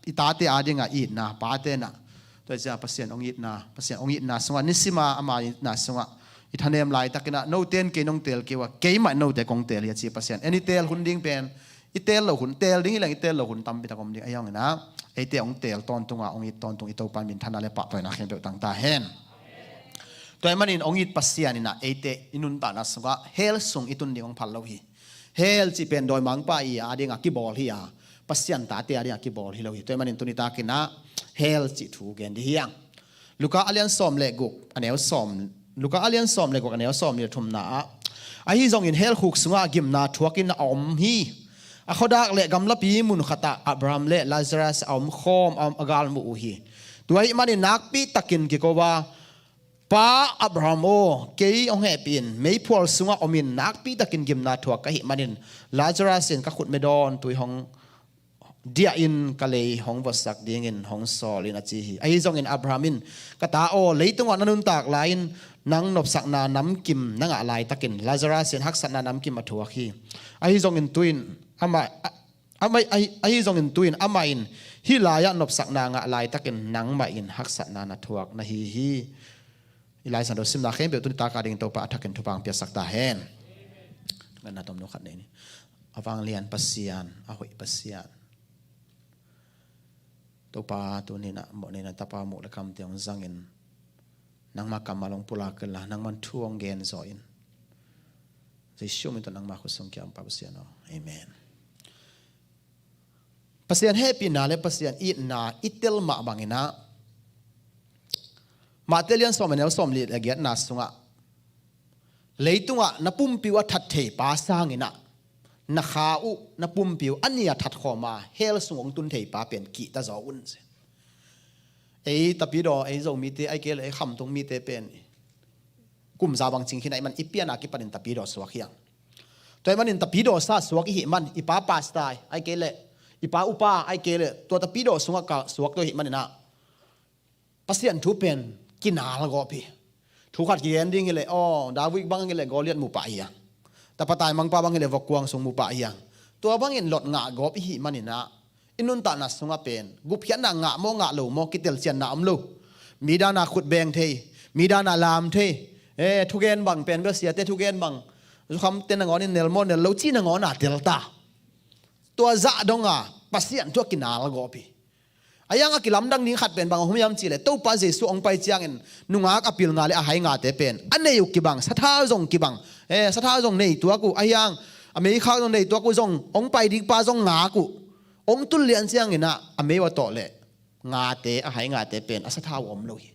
i tate a dingah itna, pate na. Tua ciah Pasian hong itna, Pasian hong itna sungah, nisima ama itna sungah i thanem laitakin ah, note in kei nong teel kei uh a, keimah in note kong teel hi a ci Pasian. En i teel hun ding pen, i teel loh hun, teel ding hi leng i teel loh hun tampi tak om ding. Ahi zongin ah, eite hong teel tawntung a, hong it tawntung i Topa minthanna le pahtawina khempeuh tang ta hen. Tua ahih manin hong it Pasian in ah eite i nuntakna sungah hell sung i tun ding hong phal lo hi. Hell cih pen dawimangpa i a dingah kibawl hi a, Pasian tate a dingah kibawl hi lo hi. Tua ahih manin tuni takin ah hell cih thu gen ding hi hang. Luka a lian sawm le guk a neu sawm, Luka a lian sawm le guk a neu sawm nih le thumna ah, ahi zongin hell khuk sungah gimna thuakin a om hi. A khuadak le gamlapi mun khatah Abraham le Lazarus a om khawm a, a galmuh uh hi. Tua ahih manin nakpi takin kiko a, Pa Abraham aw, kei hong hehpih in, meiphual sungah omin nakpi takin gimna thuak ka hih manin Lazarus in ka khutme dawn tui hong diah in ka lei hong votsak dingin hong sawl in a ci hi. Ahi zongin Abraham in, ka ta aw, leitungah na nuntak lai-in nang nopsakna namkim na ngah laitakin Lazarus in haksatna namkim a thuak hi. Ahi zongin tu-in amah, amah, ahi, ahi zongin tu-in amah in hih lai-ah nopsakna ngah laitakin nangmah in haksatna na thuak na hi hi. I Lai Siangtho simna khempeuh tuni taka ding Topa a thakin thupha hong piaksak ta hen. Nganna tomno khat nei ni. A vanglian Pasian, a hoih Pasian, Topa, tuni-in ah mawhneina tapa muh le kamte hong zangin, nangma kammal hong pulak inla, nangman thu hong gen zawh in. Jesu min tawh nangma khut sung kia hong Pa Pasian aw. Amen. Pasian hehpihna le Pasian itna i tel mah bangin ah, Mate lian sawm a neu sawm li le giatna sungah, leitungah na pumpi uh a that thei pa sangin ah, na kha uh, na pumpi uh a ni a that khawma hell sung hong tun thei pa pen kihta zaw un ci. Ei tapidaw, ei Zomite, ahih kei leh ei khamtung mite pen kum za bang cing khin ahih man i pian a kipanin tapidaw suak hi hang. Tua ahih manin tapidaw sa suak i hih man, i pa pastor, ahih kei leh i pa upa, ahih kei leh tua tapidaw sungah ka suak tua i hih manin ah, Pasian thu pen kinal gawp hi. Thu khat kigen ding hileh, aw, David bang hileh Goliath mu pah hi hang. Tapa taimangpa bang hileh vokkuang sung mu pah hi hang. Tua bangin lot ngah gawp i hih manin ah, i nuntakna sungah pen gupkhiatna ngah maw, ngah lo maw, kitelcianna om lo. Mi dana khut beng thei, mi dana lam thei, eh, thugen bang pen bel siate thugen bang, zukhamte nangawn in nel maw, nel lo cih nangawn a tel ta. Tua zah donga Pasian thu a kinal gawp hi. A yang a kilamdang ding khat pen bang a hum hiam cihleh, Topa Jesu hong pai ciangin nungak a pil nga le a hai ngate pen a nei uh kibang, sathau zong kibang, eh, sathau zong nei tuak uh, a hiang a meikhak zong nei tuak uh, zong hong pai ding pa zong ngak uh. Ong tul lian cianginah a mei a tawh leh ngate, a hai ngate pen a sathau om lo hi.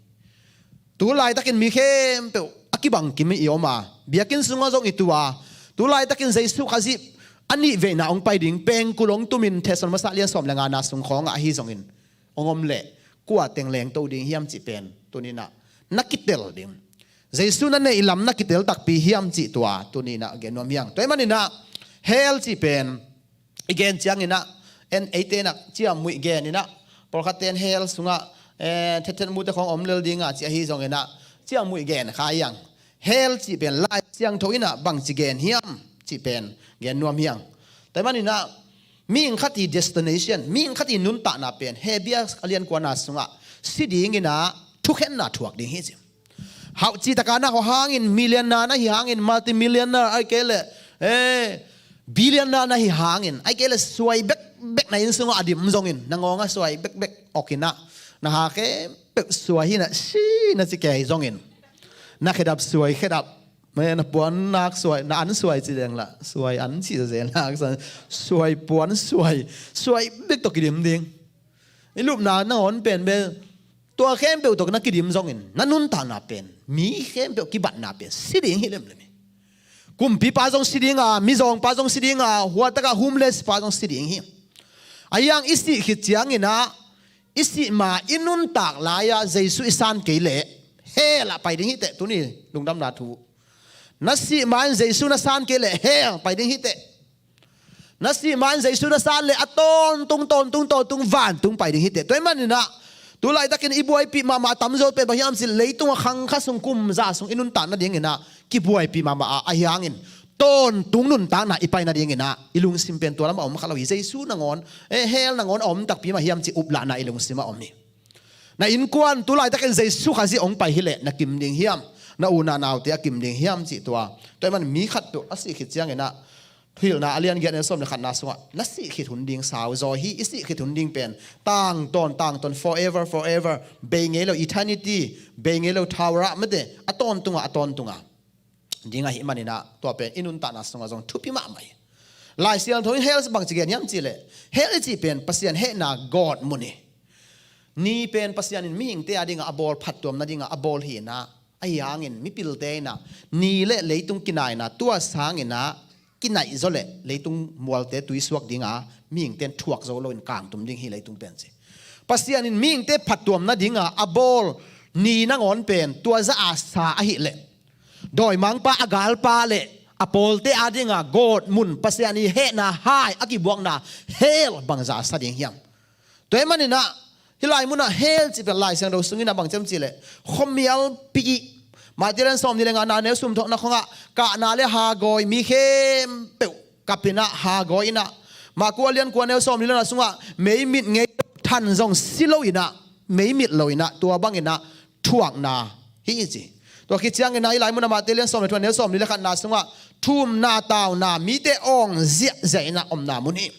Tu laitakin mi khempeuh a kibang kim i om a, biakinn sungah zong i tu a, tu laitakin Jesu Khazih a nih veina ong pai ding pengkul ong tumin Thessalon masa lian sawm le ngana sung khawngah ahi zongin ong om leh kua teng lengto ding hiam cih pen tuninah na kitel ding. Jesu na neih lam na kitel takpi hiam cih tua tuninah gen nuam hiang. Tua ahih maninah hell cih pen i gen cianginah en eite inah ciammuih geninah pawlkhatte in hell sungah eh, thethet mute khawng om lel dinga ci ahi zonginah ciammuih gen kha hiang. Hell cih pen Lai Siangtho inah bangci gen hiam cih pen gen nuam hiang. Tua ahih maninah mihing khat i destination, mihing khat i nuntakna pen Hebrew a lian kuana sungah si dinginah thukhenna thuak ding hi ci. Hauh cih taka na hawh hangin, millionaire na hi hangin, multimillionaire ai kei leh eh, billionaire na hi hangin, ai kei leh suai bekbek na inn sungah a dim zongin, na ngawngah suai bekbek awkinah, na ha khempeuh suai hinah si na ci kei zongin, na khedap suai khedap, eh, na puannak suai, na an suai ci deng lah, suai an ci zezenak, suai puan suai, suai bek tawh kidim ding. I lupna nangawn pen bel tua khempeuh tawh na kidim zongin na nuntakna pen, mi khempeuh kibatna pen si ding hi lemlem hi. Kumpipa zong si dinga, mizawngpa zong si dinga, huatakah homeless pa zong si ding hi. A hiang i sih khit cianginah i sih ma i nuntak lai-ah Jesu i san kei leh hell ah pai ding hi teh, tuni lungdamna thu. Na sih ma in Jesu na san kei leh hell pai ding hi teh. Na sih ma in Jesu na san leh a tawntung, tawntung, tawntung vantung pai ding hi teh. Tua ahih maninah tu laitakin i buaipih mahmah a tamzaw pen bang hiam cih leh leitung a khangkha sung kum za sung i nuntak nadinginah kibuaipih mahmah a, ahi hangin tawntung nuntakna i pai nadinginah i lungsim pen tua lamah om kha lo hi. Jesu nangawn eh, hell nangawn a om takpi mah hiam cih uplahna i lungsim ah om hi. Na innkuan tu laitakin Jesu Khazih ong pai hileh na kim ding hiam? Na u na naute a kim ding hiam cih tua. Tua ahih manin mi khat peuh a sih khit cianginah Thuhilhna a lian giat neu sawm le khatna sungah na sih khit hun ding sau zaw hi. I sih khit hun ding pen tangtawn, tangtawn, forever, forever, bei ngei lo, eternity, bei ngei lo, thaurah mate, a tawntunga, a tawntunga ding ahih maninah tua pen i nuntakna sungah zong thupi mahmah hi. Lai Siangtho in hell bangci gen hiam cih leh hell i cih pen Pasian hehna gawt mun hi. Ni pen Pasian in mihingte a dingah a bawl, phattuam nadingah a bawl hinah, ahi hangin mipilte inah ni le leitung kinaina, tua sanginah kinaih zaw leh leitung mualte tuisuak dinga mihingte in thuak zo loin kangtum ding hi leitung pen ci. Pasian in mihingte phattuam nadinga a bawl ni nangawn pen tua za a sa ahih leh dawimangpa a galpa le a pawlte a dinga gawt mun, Pasian i hehna hai a kibuakna hell bangza a sa ding hiam? Tua ahih maninah hih lai munah hell cih pen Lai Siangtho sungin a bang ciam cih leh khuamialpi, Matthai lian sawm nih le ngana neu sawm thawhna khawngah kahna le hagawi, mi khempeuh kapinah hagawi inah, Marku a lian kua neu sawm nih le ngana sungah meimit ngei, than zong si lo inah, meimit lo inah, tua banginah thuakna hi ci. Tua khit cianginah hih lai munah Matthai lian sawm le thum neu sawm nih le khatna sungah thumna tauna, mite awng ziahziah inah omna mun hi.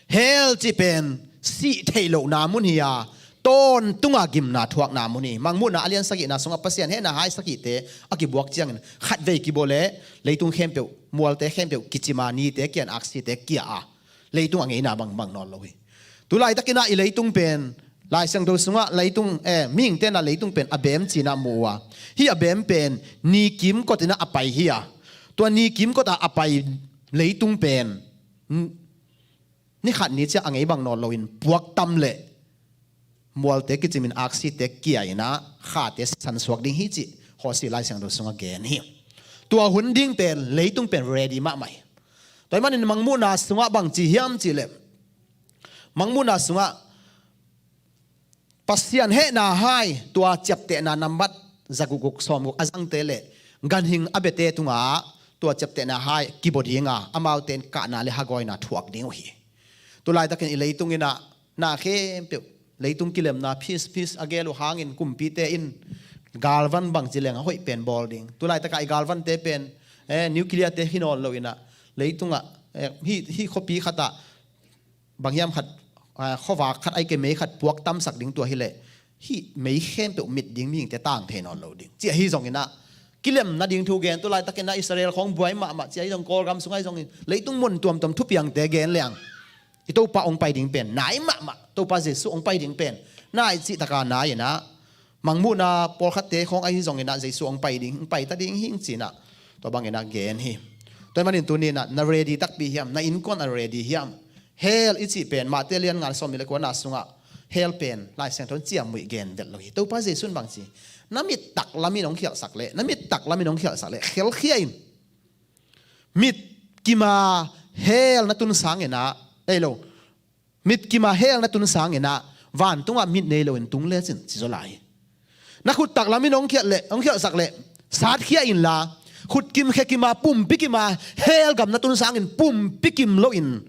Hell cih pen sih theih lohna mun hi a, tawntunga gimna thuakna mun hi. Mangmuhna a lian sagihna sungah Pasian hehna hai sagihte a kibuak ciangin khatvei kibawl leh leitung khempeuh, mualte khempeuh kicima, nite kia in aksite kia a, leitung a ngeina bangbang nawn lo hi. Tu laitakinah i leitung pen Lai Siangtho sungah leitung, eh, mihingte inah leitung pen a beem cinah mu uh a, hih a beem pen ni kimkot inah a pai hi a, tua ni kimkot ah a pai leitung pen n- ni khat ni ciah a ngei bang nawn loin puaktam leh mualte kicimin aksite kia inah khate sansuak ding hi cih Hosea Lai Siangtho sungah gen hi. Tua hun ding pen leitung pen ready mahmah hi. Tua ahih manin Mangmuhna sungah bangci hiam cih leh, Mangmuhna sungah Pasian hehna hai tua ciaptehna nambat zagukguk sawmguk a zangte le ganhing a biate tungah tua ciaptehna hai kibawl dinga amaute in kahna le hagawina thuak ding uh hi. Tu laitakin i leitung inah na khempeuh leitung kilemna peace, peace a gel uh hangin kumpite in galvan bangci leng a hoih pen bawl ding. Tu laitakah i galvante pen eh, nuclear-te hi nawn lo inah leitungah eh, hih, hih khuapi khatah bang hiam khat, ah, khuavak khat, ahih kei leh mei khat puaktamsak ding tua hileh hih mei khempeuh mit ding mihingte tang thei nawn lo ding. Ci ahi zonginah kilem nading thu gen, tu laitakinah Israel khawng buai mahmah, ci ahi zong Kawlgam sung ahi zongin leitung mun tuamtuam thupiangte gen leng I Topa hong pai ding pen nai mahmah, Topa Jesu hong pai ding pen nai cih taka nai inah, mangmuhna pawlkhatte khawng ahi zong inah Jesu hong pai ding, hong pai ta ding hing ci inah, tua bang inah gen hi. Tua ahih manin tuni inah na ready takpi hiam, na innkuan a ready hiam? Hell i cih pen Mate lian nga sawm nih le kuana sungah hell pen Lai Siangtho in ciamnuih gen vet lo hi. Topa Jesu in bang ci? Na mit taklam in hong khialhsak leh, na mit taklam in hong khialhsak leh khelkhia in. Mit kima hell na tun sang inah, ei lo, mit kima hell na tun sang inah vantungah mit nei loin tung lecin ci zaw lai hi. Na khut taklam in hong khialh leh, hong khialhsak leh satkhia inla, khut kim khe kima, pumpi kima hell gam na tun sangin pumpi kim loin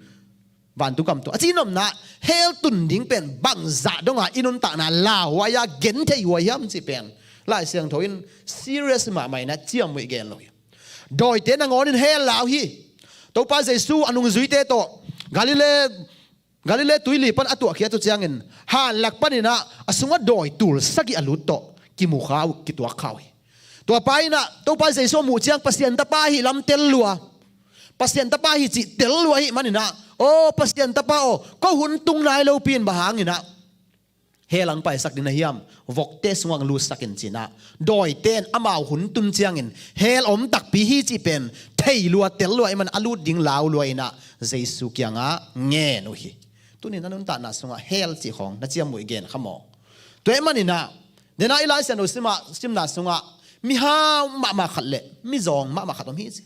vantung gam tung a ci nopna. Hell tun ding pen bangzah donga i nuntakna lauhuai-a genthei huai hiam cih pen Lai Siangtho in serious mahmah inah ciamnuih gen lo hi. Dawite nangawnin hell lau hi. Topa Jesu a nungzuite tawh Galilee, Galilee tuili pan a tuahkhiat uh ciangin hanlak paninah a sungah dawi tul sagih a lut tawh kimu kha uh, kituak kha uh hi. Tua pa inah Topa Jesu a muh ciang Pasian Tapa ahi lam tel lua, Pasian Tapa ahi cih tel lua ahih maninah, aw Pasian Tapa aw, ko hun tung nai lopi in bang hanginah hell hong paisak ding na hiam? Vokte sungah hong lutsak in ci inah, dawite in amau hun tun ciangin hell om takpi hi cih pen thei lua, tel lua ahih manin a lut ding lau lua inah Jesu kiangah ngen uh hi. Tuni na nuntakna sungah hell cih khawng na ciamnuih gen kha maw? Tua ahih maninah, dena i Lai Siangtho simna sungah mihau mahmah khat le mizawng mahmah khat om hi ci.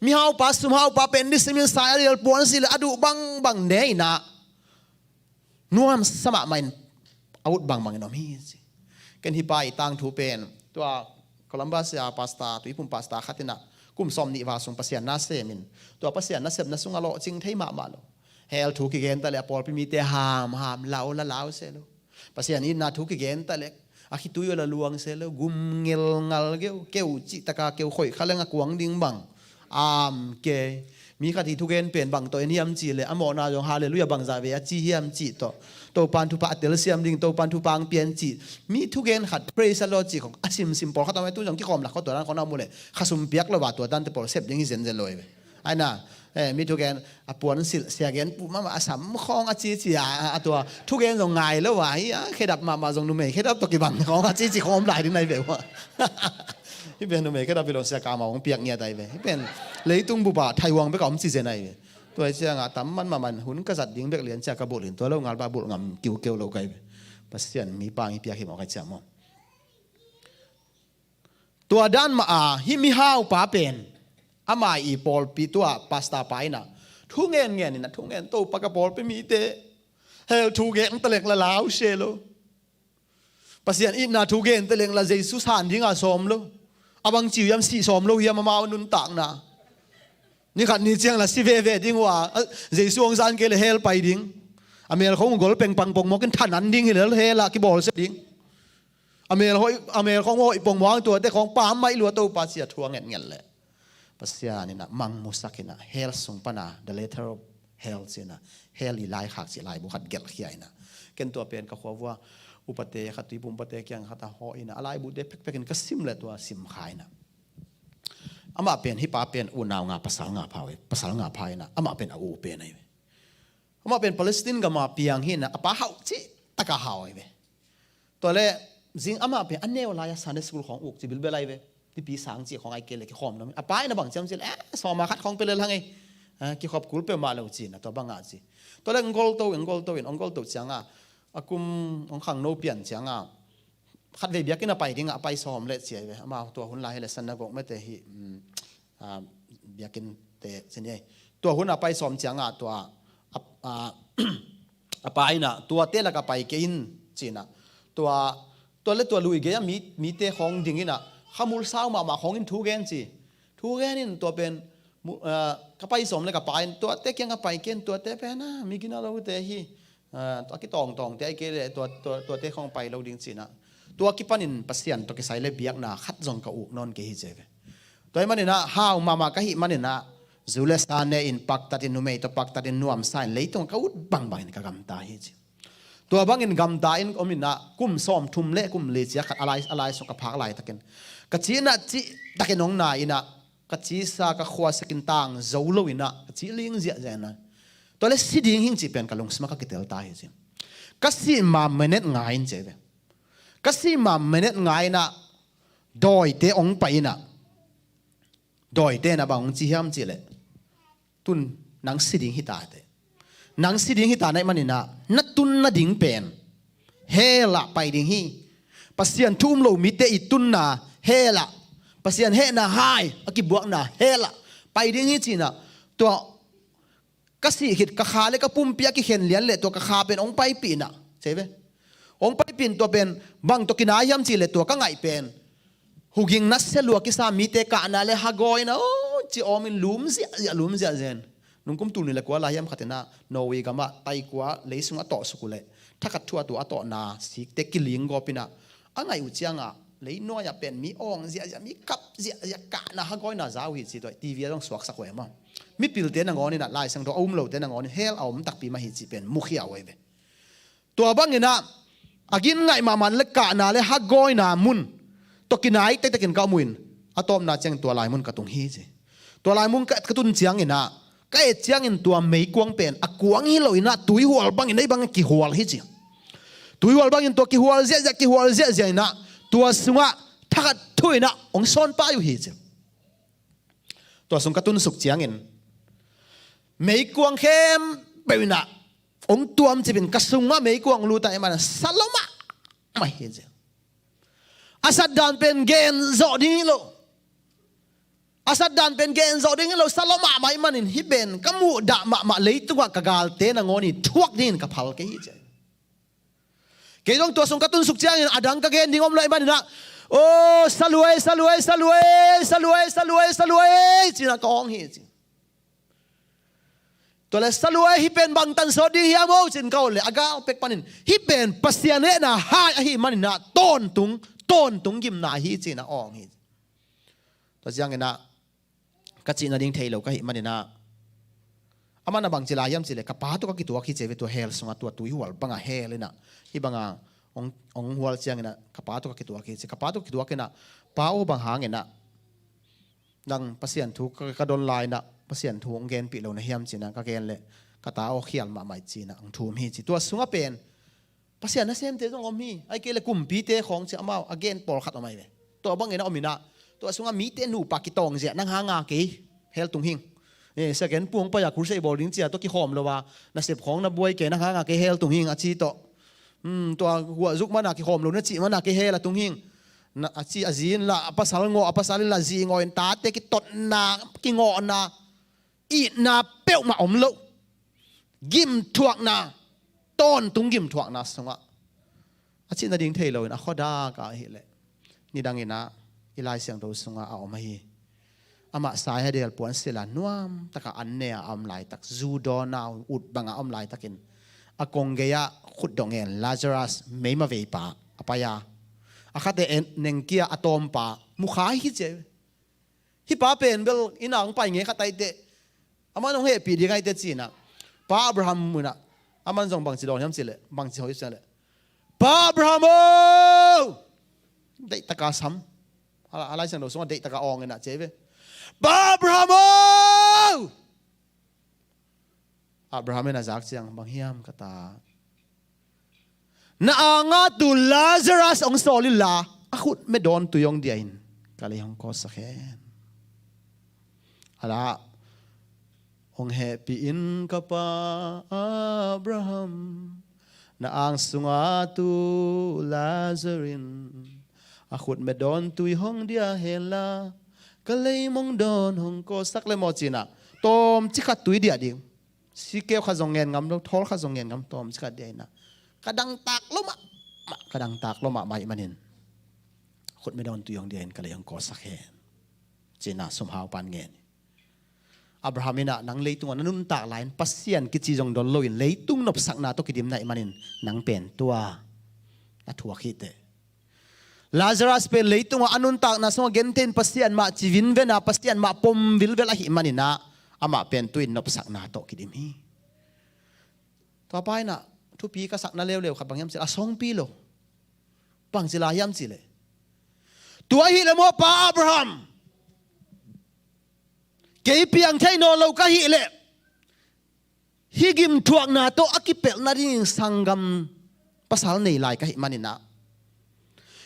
Mihaupa, sumhaupa pen nisimin sai a lial, puansilh le a duh bangbang ne inah nuamsa mahmah in a ut bangbangin om hi ci. Ken hih pa i tangthu pen tua Columbus a pastor, Tuiphum pastor khat inah kum sawm nih val sung Pasian na semin, tua Pasian nasepna sungah lawhcing thei mahmah lo. Hell thu kigen ta le a pawlpi mite hamham lau la lau se lo. Pasian itna thu kigen ta le a khitui uh la luang se lo, gum ngelngal geu, keu cih taka keu khoih kha leng a kuang ding bang. Am ke. Mi khat hi thugen pen bang tawh en hiam cih le a mawhna zong halleluiah bangzah ve a ci hiam cih tawh, Topan thupha a telsiam ding, Topan thupha ang pian cih. Mi thugen khat praise the Lord cih khong a simsim pawlkhat a om e, tu zong kikhawm lak khawng tua dan khong na mu le kha sum piak lo va tua dante pawl sep ding hi zenzen lo e ve. Aina, eh, mi thugen a puansilh siagen puh mahmah a sam khawng a cici a, a tua thugen zong ngai lo a, hi a khedap mahmah zong numei khedap tawh kibang khawng a cici khawng om lai ding nai ve ua. Hi pen numei khedap hi lo sia kama hong piak ngiat ai ve. Hi pen leitung bupa thaihuang bek a om ci zen ai ve. Tua hi cianga tam man mahmah in hun ka zat ding bek lian cia ka bulh in tua lo ngal ba bulh ngam kiukeu lo kai ve. Pasian mi pang hi piak hi maw kai cia maw? Tua dan mah a hih mihaupa pen ama i pawlpi tua pastor pa inah thu ngen ngen inah thu ngen, Topa ka pawlpi mite hell thu gen ta leng la lau se lo. Pasian itna thu gen ta leng la Jesu san dinga sawm lo. A bang ci uh hiam, sih sawm lo hiam amau nuntakna? Ni khat ni ciang la si veve ding uh a, a, Jesu hong zan kei le hell pai ding. A mel khong gol pengpang pongmawk in thanan ding hi le hell ah kibawlsia ding. A mel hoih, a mel khong hoih pongmawk tuate khong pam maih lua Topa cia thu a ngetnget le Pasian inah mangmusak inah hell sung pana the letter of hell ci inah hell i laikhak cih laibu khat gelhkhia inah. Ken tua pen ka khua vua upate khat, Tuiphum upate kiang khat a hawh inah a laibute pekpek in ka sim le tua sim kha inah. Amah pen hih pa pen unau nga pasal nga pha uh hi, pasal nga pha inah amah pen a u pen ahi ve. Amah pen Palestine gama piang hi inah a pa hauh cih taka hau ahi ve. Tua le zing amah pen a neu lai-a Sunday school khawng uk ci bilbel ahi ve. Nipi sang ci khawng ai kei le kikhawm nuam hi. A pa inah bang ciam ci le, eh, sawma khat khawng pia lel hang ei. Eh, kikhop kul peuhmah lo ci inah tua bangah ci. Tua le hong golto in, hong golto in, hong golto cianga a kum hong khangno pian cianga khatvei biakinn a pai dingah a pai sawm le ci ahi ve. Amau tua hun lai hi le synagogue mete hi, um, ah, biakinn te ci ni ei. Tua hun a pai sawm ciangah tua a, a, a pa inah tuate lak a pai kei in ci inah tua, tua le tua lui gei a mi, mite khawng ding inah khamul sau mahmah khawng in thu gen ci. Thu gen in tua pen mu-, ah, ka pai sawm le ka pa in tuate kiang a pai kei in tuate pen a mi gina lote hi. Ah, tua kitawngtawngte ai kei le tua, tua, tuate khawng pai lo ding ci inah tua kipanin Pasian tawh kisai le biakna khat zong ka uk nawn kei hi ci ve. Tua ahih maninah hau mahmah ka hih maninah zu le sa ne in paktatin numei tawh paktatin nuamsa in leitung ka ut bangbangin ka gamta hi ci. Tua bangin gamta in om inah kum sawmthum le kum li cia khat a lai, a lai sung ka phak laitakin ka cihna cihtakin hong nai inah ka cisa ka khuasakin tang zo lo inah ka cih ling ziahziah inah Tua le si ding hing cih pen ka lungsima ka kitel ta hi ci. Ka sih ma minute ngai in ci ve. Ka sih ma minute ngai inah dawite ong pai inah dawite na bang ong ci hiam cih leh, tun nang si ding hi ta teh. Nang si ding hi ta na ih maninah na tun nading pen hell ah pai ding hi. Pasian thu um lo mite i tunna hell ah, Pasian hehna hai a kibuakna hell ah pai ding hi cinah, tua ka sih khit ka kha le ka pumpi a kikhen lian le tua ka kha pen ong paipih inah ci ve. Ong paipih in tua pen bang tawh kinai hiam cih leh tua ka ngaih pen huging nasia lua kisa mite kahna le hagawi inah, oh, ci awm in lum ziahziah, lum ziahziah in. Nungkum tul nih le kua lai hiam khat inah Norway gamah taikua lei sung a tawh suk uh leh thakhat thu a tua a tawhna sikte kiling gawp inah a ngaih uh ciangah lei nuai-ah pen mi awng ziahziah, mi kap ziahziah, kahna hagawina za uh hi ci tua TV a zong suaksak uh e maw. Mipilte nangawn inah, Lai Siangtho a um lote nangawn in hell a om takpi mah hi cih pen mukhia uh ahi ve. Tua bang inah a gin ngaih mahmah le kahna le hagawina mun tawh kinai tektekin ka om uh in, a tawpna ciangin tua lai mun ka tung hi ci. Tua lai mun ka, ka tun ciang inah ka et ciangin tua meikuang pen a kuang hi lo inah tuihual bangin ei bangin kihual hi ci. Tuihual bangin tua kihual ziahziah, kihual ziahziah inah tua sungah thakhat thu inah ong sawn pai uh hi ci. Tua sung ka tunsuk ciangin meikuang khempeuh inah ong tuamcip in ka sungah meikuang lut a, ei mana sa lo mahmah hi ci. A satdan pen gen zawh ding hi lo. A satdan pen gen zawh ding hi lo, sa lo mahmah ih manin hih pen ka muhdah mahmah leitungah ka galte nangawn in thuak dingin ka phal kei hi ci. Kei zong tua sung ka tunsuk ciangin a dang ka gen ding om lo ih maninah, oh, sa lua ei, sa lua ei, sa lua ei, sa lua ei, sa lua ei, sa lua ei cinah ka awng hi ci. Tua le sa lua ei, hih pen bangtan sawt ding hiam aw cin ka awh le a gal pek panin hih pen Pasian hehna hai ahi maninah tawntung, tawntung gimna hi cinah awng hi. Tua cianginah ka cih nading thei lo ka hih maninah, aman a bangci lai hiam cih leh ka pa tawh ka kituak hi ci ve, tua hell sungah tua tuihual bangah hell inah hih bangah ong, ong hual cianginah ka pa tawh ka kituak hi ci. Ka pa tawh ka kituak inah, pa aw, bang hanginah nang Pasian thu ka, ka don lai inah Pasian thu ong genpih lo na hiam cinah ka gen leh ka ta aw khial mahmah ih cinah ong thum hi ci. Tua sungah pen Pasian nasemte zong om hi. Ahih kei leh kumpite khawng ci, amau a gen pawlkhat om ahi ve. Tua bangin a om inah tua sungah mite nupa kitawng ziah, nang hanga kei hell tung hing. Eh, second pung pai-a crusade bawl ding ci-a tua kikhawm lo a nasep khawng na buai kei, nang hanga kei hell tung hing a ci tawh. Hmm, tua huahzuk mana kikhawm lo na cih mana kei hell a tung hing. Na, a ci a zi in lah, a pasal ngawh, a pasal in lah zi ngawh in tate kitotna, kingawhna, itna peuhmah om loh. Gimthuakna, tawntung gimthuakna sungah a cih nading thei loin a khuadak ah ahih leh nidang inah i Lai Siangtho sungah a om ahi. Amah saihadel puan silh a nuam takah an ne-a a om laitak, zu dawn a ut bangah a om laitakin a kong gei-ah khutdawh ngen Lazarus, meima veipa a pai-a, a khate en nengkia a tawmpa mukha hi ci. Hih pa pen bel inn ah hong pai nge khat ahi teh, aman hong hehpih ding ahi teh cinah Pa Abraham munah aman zong bangci dawn hiam cih leh, bangci hawh hiam cih leh, Pa Abraham aw! Deihtaka sam. A, a Lai Siangtho sungah deihtaka awng inah ci ve. Pa Abraham aw! Abraham in a zak ciang, bang hiam ka ta, na anga tu Lazarus hong sawl inla, a khutme dawn tui hong dia in ka lei hong kawsak hen. Alah, hong hehpih in ka pa Abraham, na ang sunga tu Lazarus in a khutme dawn tui hong dia henla, ka leimong dawn hong kawsak le maw cinah, tawmcik khat tui dia ding. Sikeu khat zong ngen ngam lo, thawl khat zong ngen ngam, tawmcik khat dia inah, ka dangtak lo mahmah, ka dangtak lo mahmah ih manin khutme dawn tui hong dia in ka lei hong kawsak hen, cinah sumhau pan ngen. Abraham inah nang leitungah na nuntak lai-in Pasian kici zong don loin leitung nopsakna tawh kidim na ih manin nang pen tua na thuak hi teh. Lazarus pen leitungah a nuntakna sungah genthei in Pasian mah ci vinven a, Pasian mah pom vilvel ahih maninah amah pen tu-in nopsakna tawh kidim hi. Tua pa inah thupi ka sakna leuleu khat bang hiam cih leh a sawngpi lo. Bangci lai hiam cih leh, tua ahih leh maw Pa Abraham, kei piang thei nawn lo ka hih leh, hih gimthuakna tawh a kipelh nadingin sanggam pasal nei lai ka hih manin ah,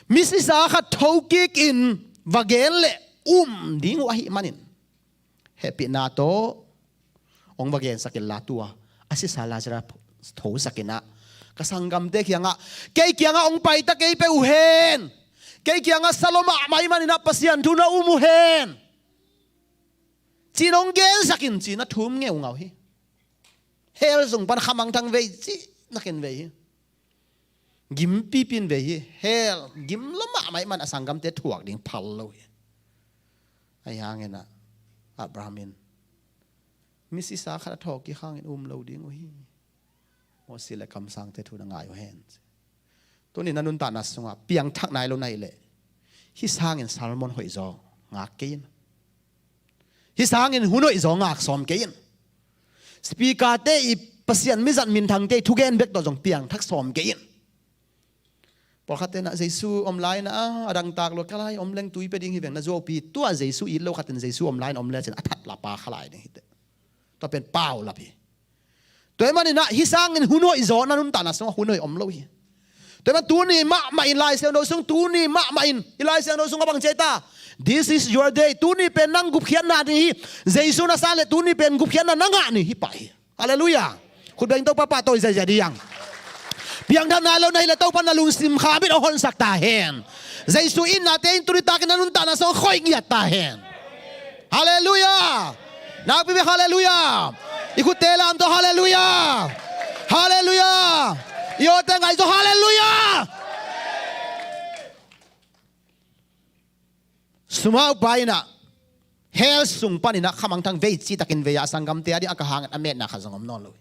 misisa khat thokikin va gen leh um ding uh ahih manin, hehpihna tawh hong va gensak inla, tua a sisa Lazarus thosak in ah, ka sanggamte kiangah, kei kiangah hong paita kei peuh uh hen, kei kiangah sa lua mahmah ahih manin ah Pasian thu na um uh hen, ci-in hong gensak in, ci-in a thum ngeungau hi. Hell sung pan khamangthang vei ci, nakin vei hi. Gimpipi in vei hi. Hell gim lua mahmah ahih man a sanggamte thuak ding phal lo hi. Ahi hangin ah Abraham in, misisa khat a thawkkik hangin um lo ding uh hi. Moses le kamsangte thu na ngai uh hen. Tuni na nuntakna sungah piangthak nai lo na hih leh, hih sangin sermon hoihzaw ngak kei in. Hih sangin hun hoihzaw ngak sawm kei in. Speaker-te i, Pasian mizat minthangte i thugen bek tawh zong piangthak sawm kei in. Pawlkhatte in ah Jesu om lai-in ah, a dangtak lua, ka lai om leng tui pia ding hi veng, na zuaupi, tua Jesu it lo khatin Jesu om lai-in om lecin a that la pa kha lai ding hi teh. Tua pen paulap hi. Tua ahih manin ah hih sangin hun hoihzaw na nuntakna sungah hun hoih om lo hi. Tua ahih man tuni mahmah in Lai Siangtho sung, tuni mahmah in i Lai Siangtho sungah bang ci hiam? This is your day. Tuni pen nang gupkhiatna ni hi. Jesu na san leh tuni pen gupkhiatna na ngah ni hi pah hi. Halleluiah. Khut beng, Topa pahtawi ziahziah ding. Piangthak nai lo na hih leh Topa na lungsim kha bit hong honsak ta hen. Jesu itnate in tuni takin na nuntakna sungah khoih ngiat ta hen. Halleluiah. Nakpi bek halleluiah. I khutte lamto halleluiah. Halleluiah. I awte ngaih zaw halleluiah. Sumaupa in ah hell sung panin ah khamangthang vei citakin vei a, a sanggamte a ding a ka hangin a metna khat zong om nawn lo hi.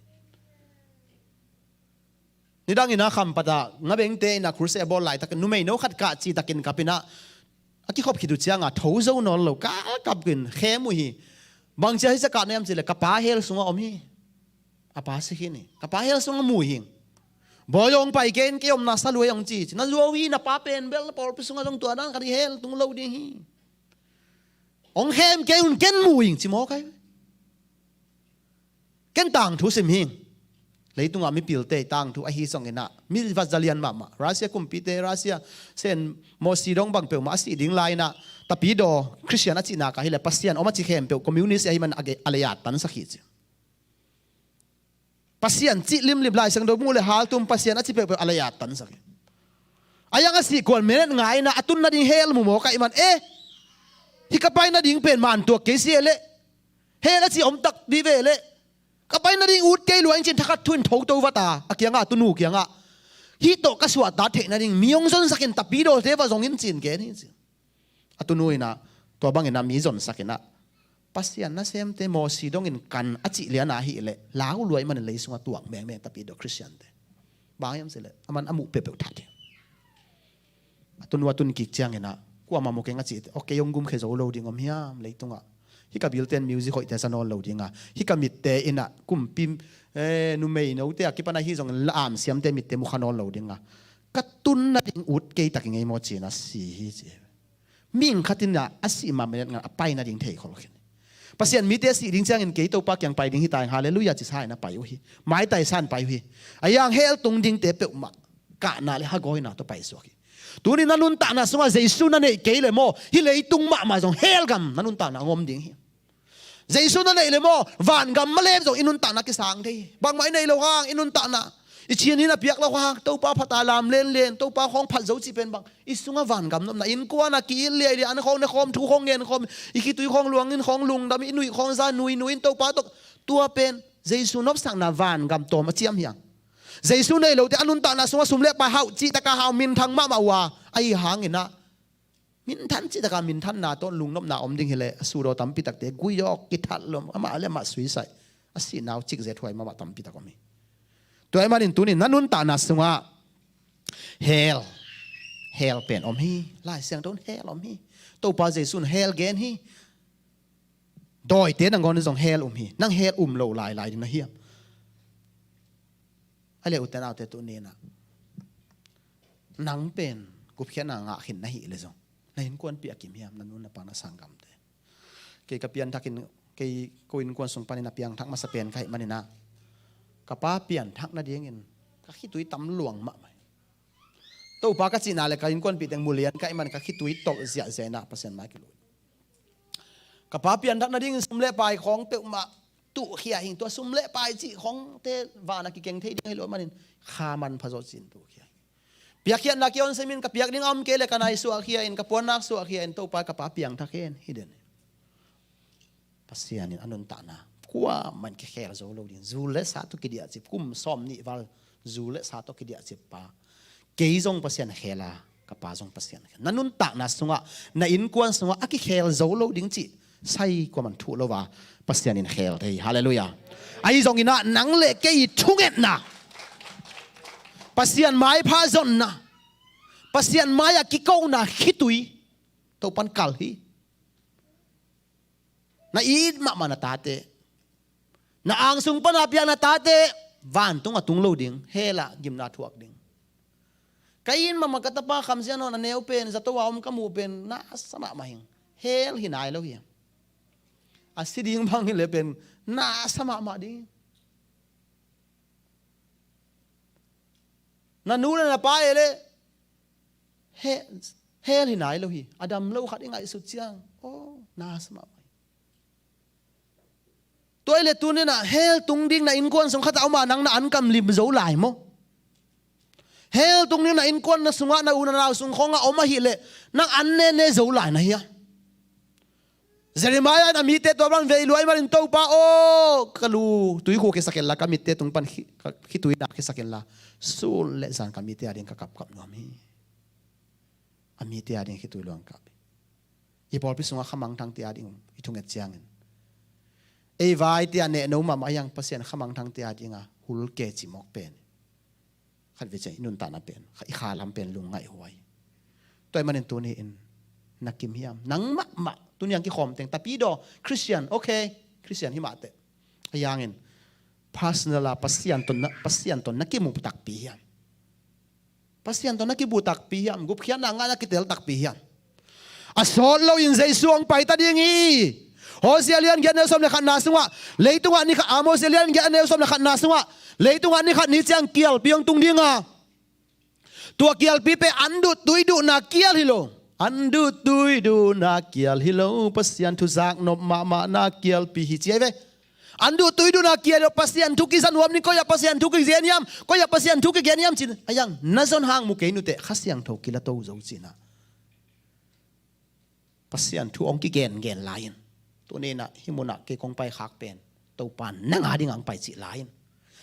Nidangin ah Khampat ah ngabengte in ah crusade a bawl laitakin numeino khat kah citakin kap in ah, a kikhop khit uh ciangah tho zo nawn lo, kah kap in khem uh hi. Bang ci a hih ciang kah na hiam cih leh, ka pa hell sungah om hi. A pa si khin hi. Ka pa hell sungah mu hi. Bawi aw, hong pai kei in, kei omna sa lua hi, hong ci, ci. Na zuau hi, na pa pen bel na pawlpi sungah zong tua dan khat hi, hell tung lo ding hi. Hong khem kei un, ken mu hi, ci mawk hi. Ken tangthu sim hi. Leitungah mipilte tangthu ahi zongin ah, mi vat za lian mahmah. Russia kumpite, Russia sen Mawsi dong bang peuhmah a sih ding lai-in ah, Tapidaw Khristian a cihna kah hi leh Pasian om a ci khempeuh communist ahih man a ge-, a lei a tansak hi ci. Pasian cih limlim, Lai Siangtho mu leh haltum Pasian a ci peuhpeuh a lei a tansak hi. A yang a sih kuan minute nga in ah a tun nading hell mu mawk ahih man, eh, hih ka pai nading pen man tuak kei si e leh, hell a ci om tak dih ve leh, ka pai nading ut kei lua ing ci-in thakhat thu in thoto vat a, a kiangah, a tunu kiangah, hih tawh ka suahtak theih nading mi hong zonsak in, Tapidawte va zong in ci-in gen hi ci. A tunu in ah tua bangin ah mi zonsak in ah, Pasian nasemte Mawsi dongin kan a cih lian a hih leh lau lua ahih manin lei sungah tuak mengmeng Tapidaw Khristiante. Bang hiam cih leh, aman a muh peuhpeuh that hi. A tunu a tun kik ciangin ah, kuamah mu keng a cih teh, okay, hong gumkhia zo lo ding om hiam leitungah? Hih ka bilte in music hoihte za nawn lo ding a, hih ka mitte in ah kumpi, eh, numeinote a kipan ahi zongin la amsiamte mitte mu kha nawn lo ding a, ka tun nading ut kei tak ing ei maw ci-in a si hi ci. Mihing khat in ah a sih ma minute nga a pai nading thei khol khin. Pasian mite a sih ding ciangin kei Topa kiang pai ding hi ta ing, halleluiah ci sa in a pai uh hi. Maitai sa in pai uh hi. A yang hell tung dingte peuhmah kahna le hagawina tawh paisuak hi. Tuni na nuntakna sungah Jesu na neih kei leh maw, hih leitung mahmah zong hell gam na nuntakna hong om ding hi. Jesu na neih leh maw, vangam malep zong i nuntakna kisang thei hi. Bangmah i neih loh hang i nuntakna, i chin hi na piak loh hang, Topa phat a lam lenlen, Topa khawng phat zo cih pen bang, i sungah vangam nopna, innkuan a ki-it liailiai, an khawng ne khawm, thu khawng ngen khawm, i khitui khawng luang, inn khawng lungdam, i nuih khawng za nuinui in Topa tawh, tua pen Jesu nopsakna vangam tawm a ciam hi hang. Jesu neih lote a nuntakna sungah sum le pai hau, cihtak a hau, minthang mahmah uh a, ahi hangin ah minthan cihtak a minthanna tawh lungnopna om ding hi leh, a sudaw tampi takte gui awk, kithat lom, amah le amah suicide, a sihna uh cikzet huai mahmah tampi tak om hi. Tua ahih manin tuni na nuntakna sungah hell, hell pen om hi. Lai Siangtho in hell om hi. Topa Jesu in hell gen hi. Dawite nangawn in zong hell um hi. Nang hell um lo lailai ding na hiam? A leh ute naute, tuni in ah nang pen gupkhiatna ngah khin na hih leh zong, na innkuanpih a kim hiam, na nu na pa na sanggamte? Kei ka pianthak in, kei ko innkuan sung panin a piangthak masa pen ka hih manin ah, ka pa pianthak nadingin ka khitui tam luang mahmah hi. Topa ka cihna le ka innkuanpih teng mulian ka hih man ka khitui tolh ziahziah inah Pasian mai kilut. Ka pa pianthak nadingin sum le pai khawng peuhmah tuhkhia hing, tua sum le pai cih khawngte vana kikeng thei ding hi lo manin kha manpha zawh cin tuhkhia hing. Piakkhiatna kihonsemin ka piak ding a om kei le ka nai suahkhia in, ka puannak suahkhia in, Topa ka pa piangthak hen hi den. Pasian in a nuntakna kuaman kikhel zo lo ding. Zu le sa tawh kidiahcip, kum sawm nih val zu le sa tawh kidiahcip pa, kei zong Pasian khel a, ka pa zong Pasian khel. Na nuntakna sungah, na innkuan sungah a kikhel zo lo ding cih sai kuaman thuh lo a, Pasian in khel thei. Halleluiah. Ahi zongin ah nang le kei i thungetna, Pasian maipha zonna, Pasian mai-ah kikona khitui Topan kal hi. Na it mahmah na tate, na angsung pana piak na tate, vantung a tung lo ding, hell ah gimna thuak ding. Ka it mahmah ka tapa Kham Sian Hon a neu pen, zato a om ka muh pen, na sa mahmah hing. Hell hi nai lo hi. A si ding bang hi le pen, na sa mahmah ding. Na nu le na pa e le, he, hell hi nai lo hi. A dam lo khat i ngaihsut ciang, oh, na sa mahmah hi. Tua i le tuninah hell tung ding na innkuan sung khatah om a, nang na an kam lim zo lai maw? Hell tung ding na innkuan na sungah, na u na nau sung khawngah om ahih leh nang an nene zo lai na hia? Jeremiah in a mite tua bang vei luai manin, Topa aw, ka lu tuikhuk khisak inla, ka mitte tung pan khi-, ka khitui dak khisak inla, sul le zan ka mite a ding ka kapkap nuam hi. A mite a ding khitui luang kap hi. I pawlpi sungah khamangthangte a ding i thunget ciangin, ei vaite a nehno mahmah hiang Pasian khamangthangte a dinga hulke cimawk pen, khat vei ciang i nuntakna pen, kha-, i khalam pen lungngaih huai. Tua ahih manin tuni-in na kim hiam? Nang mahmah, tuni ang kikhawm teng, tapidaw, Christian, okay, Christian hi mahteh. A yangin, personal a Pasian tawh na, Pasian tawh na kimu takpi hiam? Pasian tawh na kibu takpi hiam? Gupkhiatna ngah na kitel takpi hiam? A sawt loin Jesu hong pai ta ding hi. Hosea lian giat neu sawm le khatna sungah, leitungah ni khat, Amos lian giat neu sawm le khatna sungah, leitungah ni khat ni ciang kialpi hong tung ding a, tua kialpi pen an duh tui duhna kial hi lo. An duh tui duhna kial hi lo, Pasian thu zak nop mahmahna kialpi hi ci ahi ve. An duh tui duhna kial hi lo, Pasian thu kiza nuam ni, koi-ah Pasian thu kigen hiam, koi-ah Pasian thu kigen hiam cin. A yangin na zon hang mu kei nuteh, Kha Siangtho kila to zo cin a. Pasian thu hong kigengen lai-in, tuni-in ah hih munah kei kong paikhak pen Topa nang a ding hong pai cih lai-in,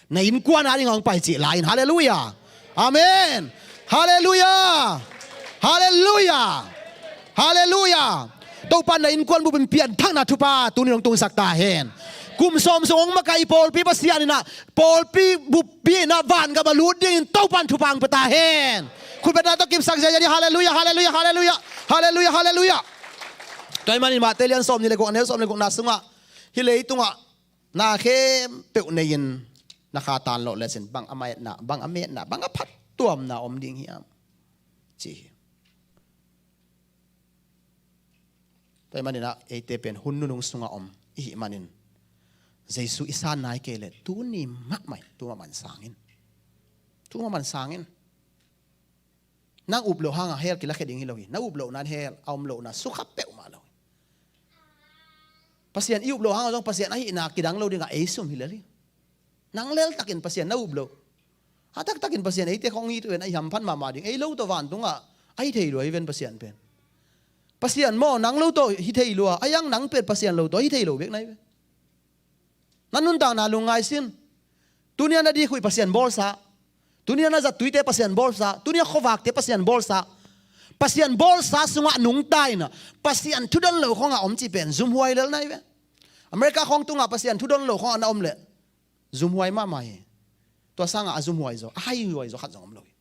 na innkuan a ding hong pai cih lai-in. Halleluiah. Amen. Halleluiah. Halleluiah. Halleluiah. Topa na innkuan bupin pianthakna thupha tuni-in hong tungsak ta hen. Kum sawm sung hong makaih pawlpi Pasian in ah pawlpi buppi in ah vangam a lut dingin Topan thupha hong pia ta hen. Khutbetna tawh kipsak ziahziah ni. Halleluiah, halleluiah, halleluiah. Halleluiah, halleluiah. Tua ahih manin Mate lian sawmnih le guk, a neu sawm le gukna sungah, hih leitungah na khempeuh nei-in na kha tan lawh lecin bang a metna, bang a metna, bang a phattuamna om ding hiam, ci hi. Tua ahih manin ah eite pen hun nunung sungah om i hih manin, Jesu i san nai kei leh tuni mahmah in, tu mahmah in sang in. Tu mahmah in sang in. Nang up loh hangah hell kilakhia ding hi lo hi. Na up lohna in hell a om lohna sukha peuhmah lo hi. Pasian i up loh hangah zong Pasian ahihna kidang lo dingah ei sum hi lel hi. Nang leltakin Pasian na up loh, a taktakin Pasian eite khong it uh ven, a i hamphat mahmah ding. Ei lo tawh vantungah a hi thei lua hi ven Pasian pen. Pasian maw, nang lo tawh hi thei lua. A yangin nang pen Pasian lo tawh hi thei lo bek na hi ven. Na nuntakna lungngai sin. Tuni-a na dikhuih Pasian bawlsa. Tuni-a na zattuite Pasian bawlsa. Tuni-a khuavakte Pasian bawlsa. Pasian bawlsa sungah nungta in ah Pasian thudon lo khawngah om cih pen zumhuai lel na hi ve. America khawng tungah Pasian thudon lo khawngah na om leh zumhuai mahmah hi. Tua sangah a zumhuai zaw, a haihuai zaw khat zong om lo hi.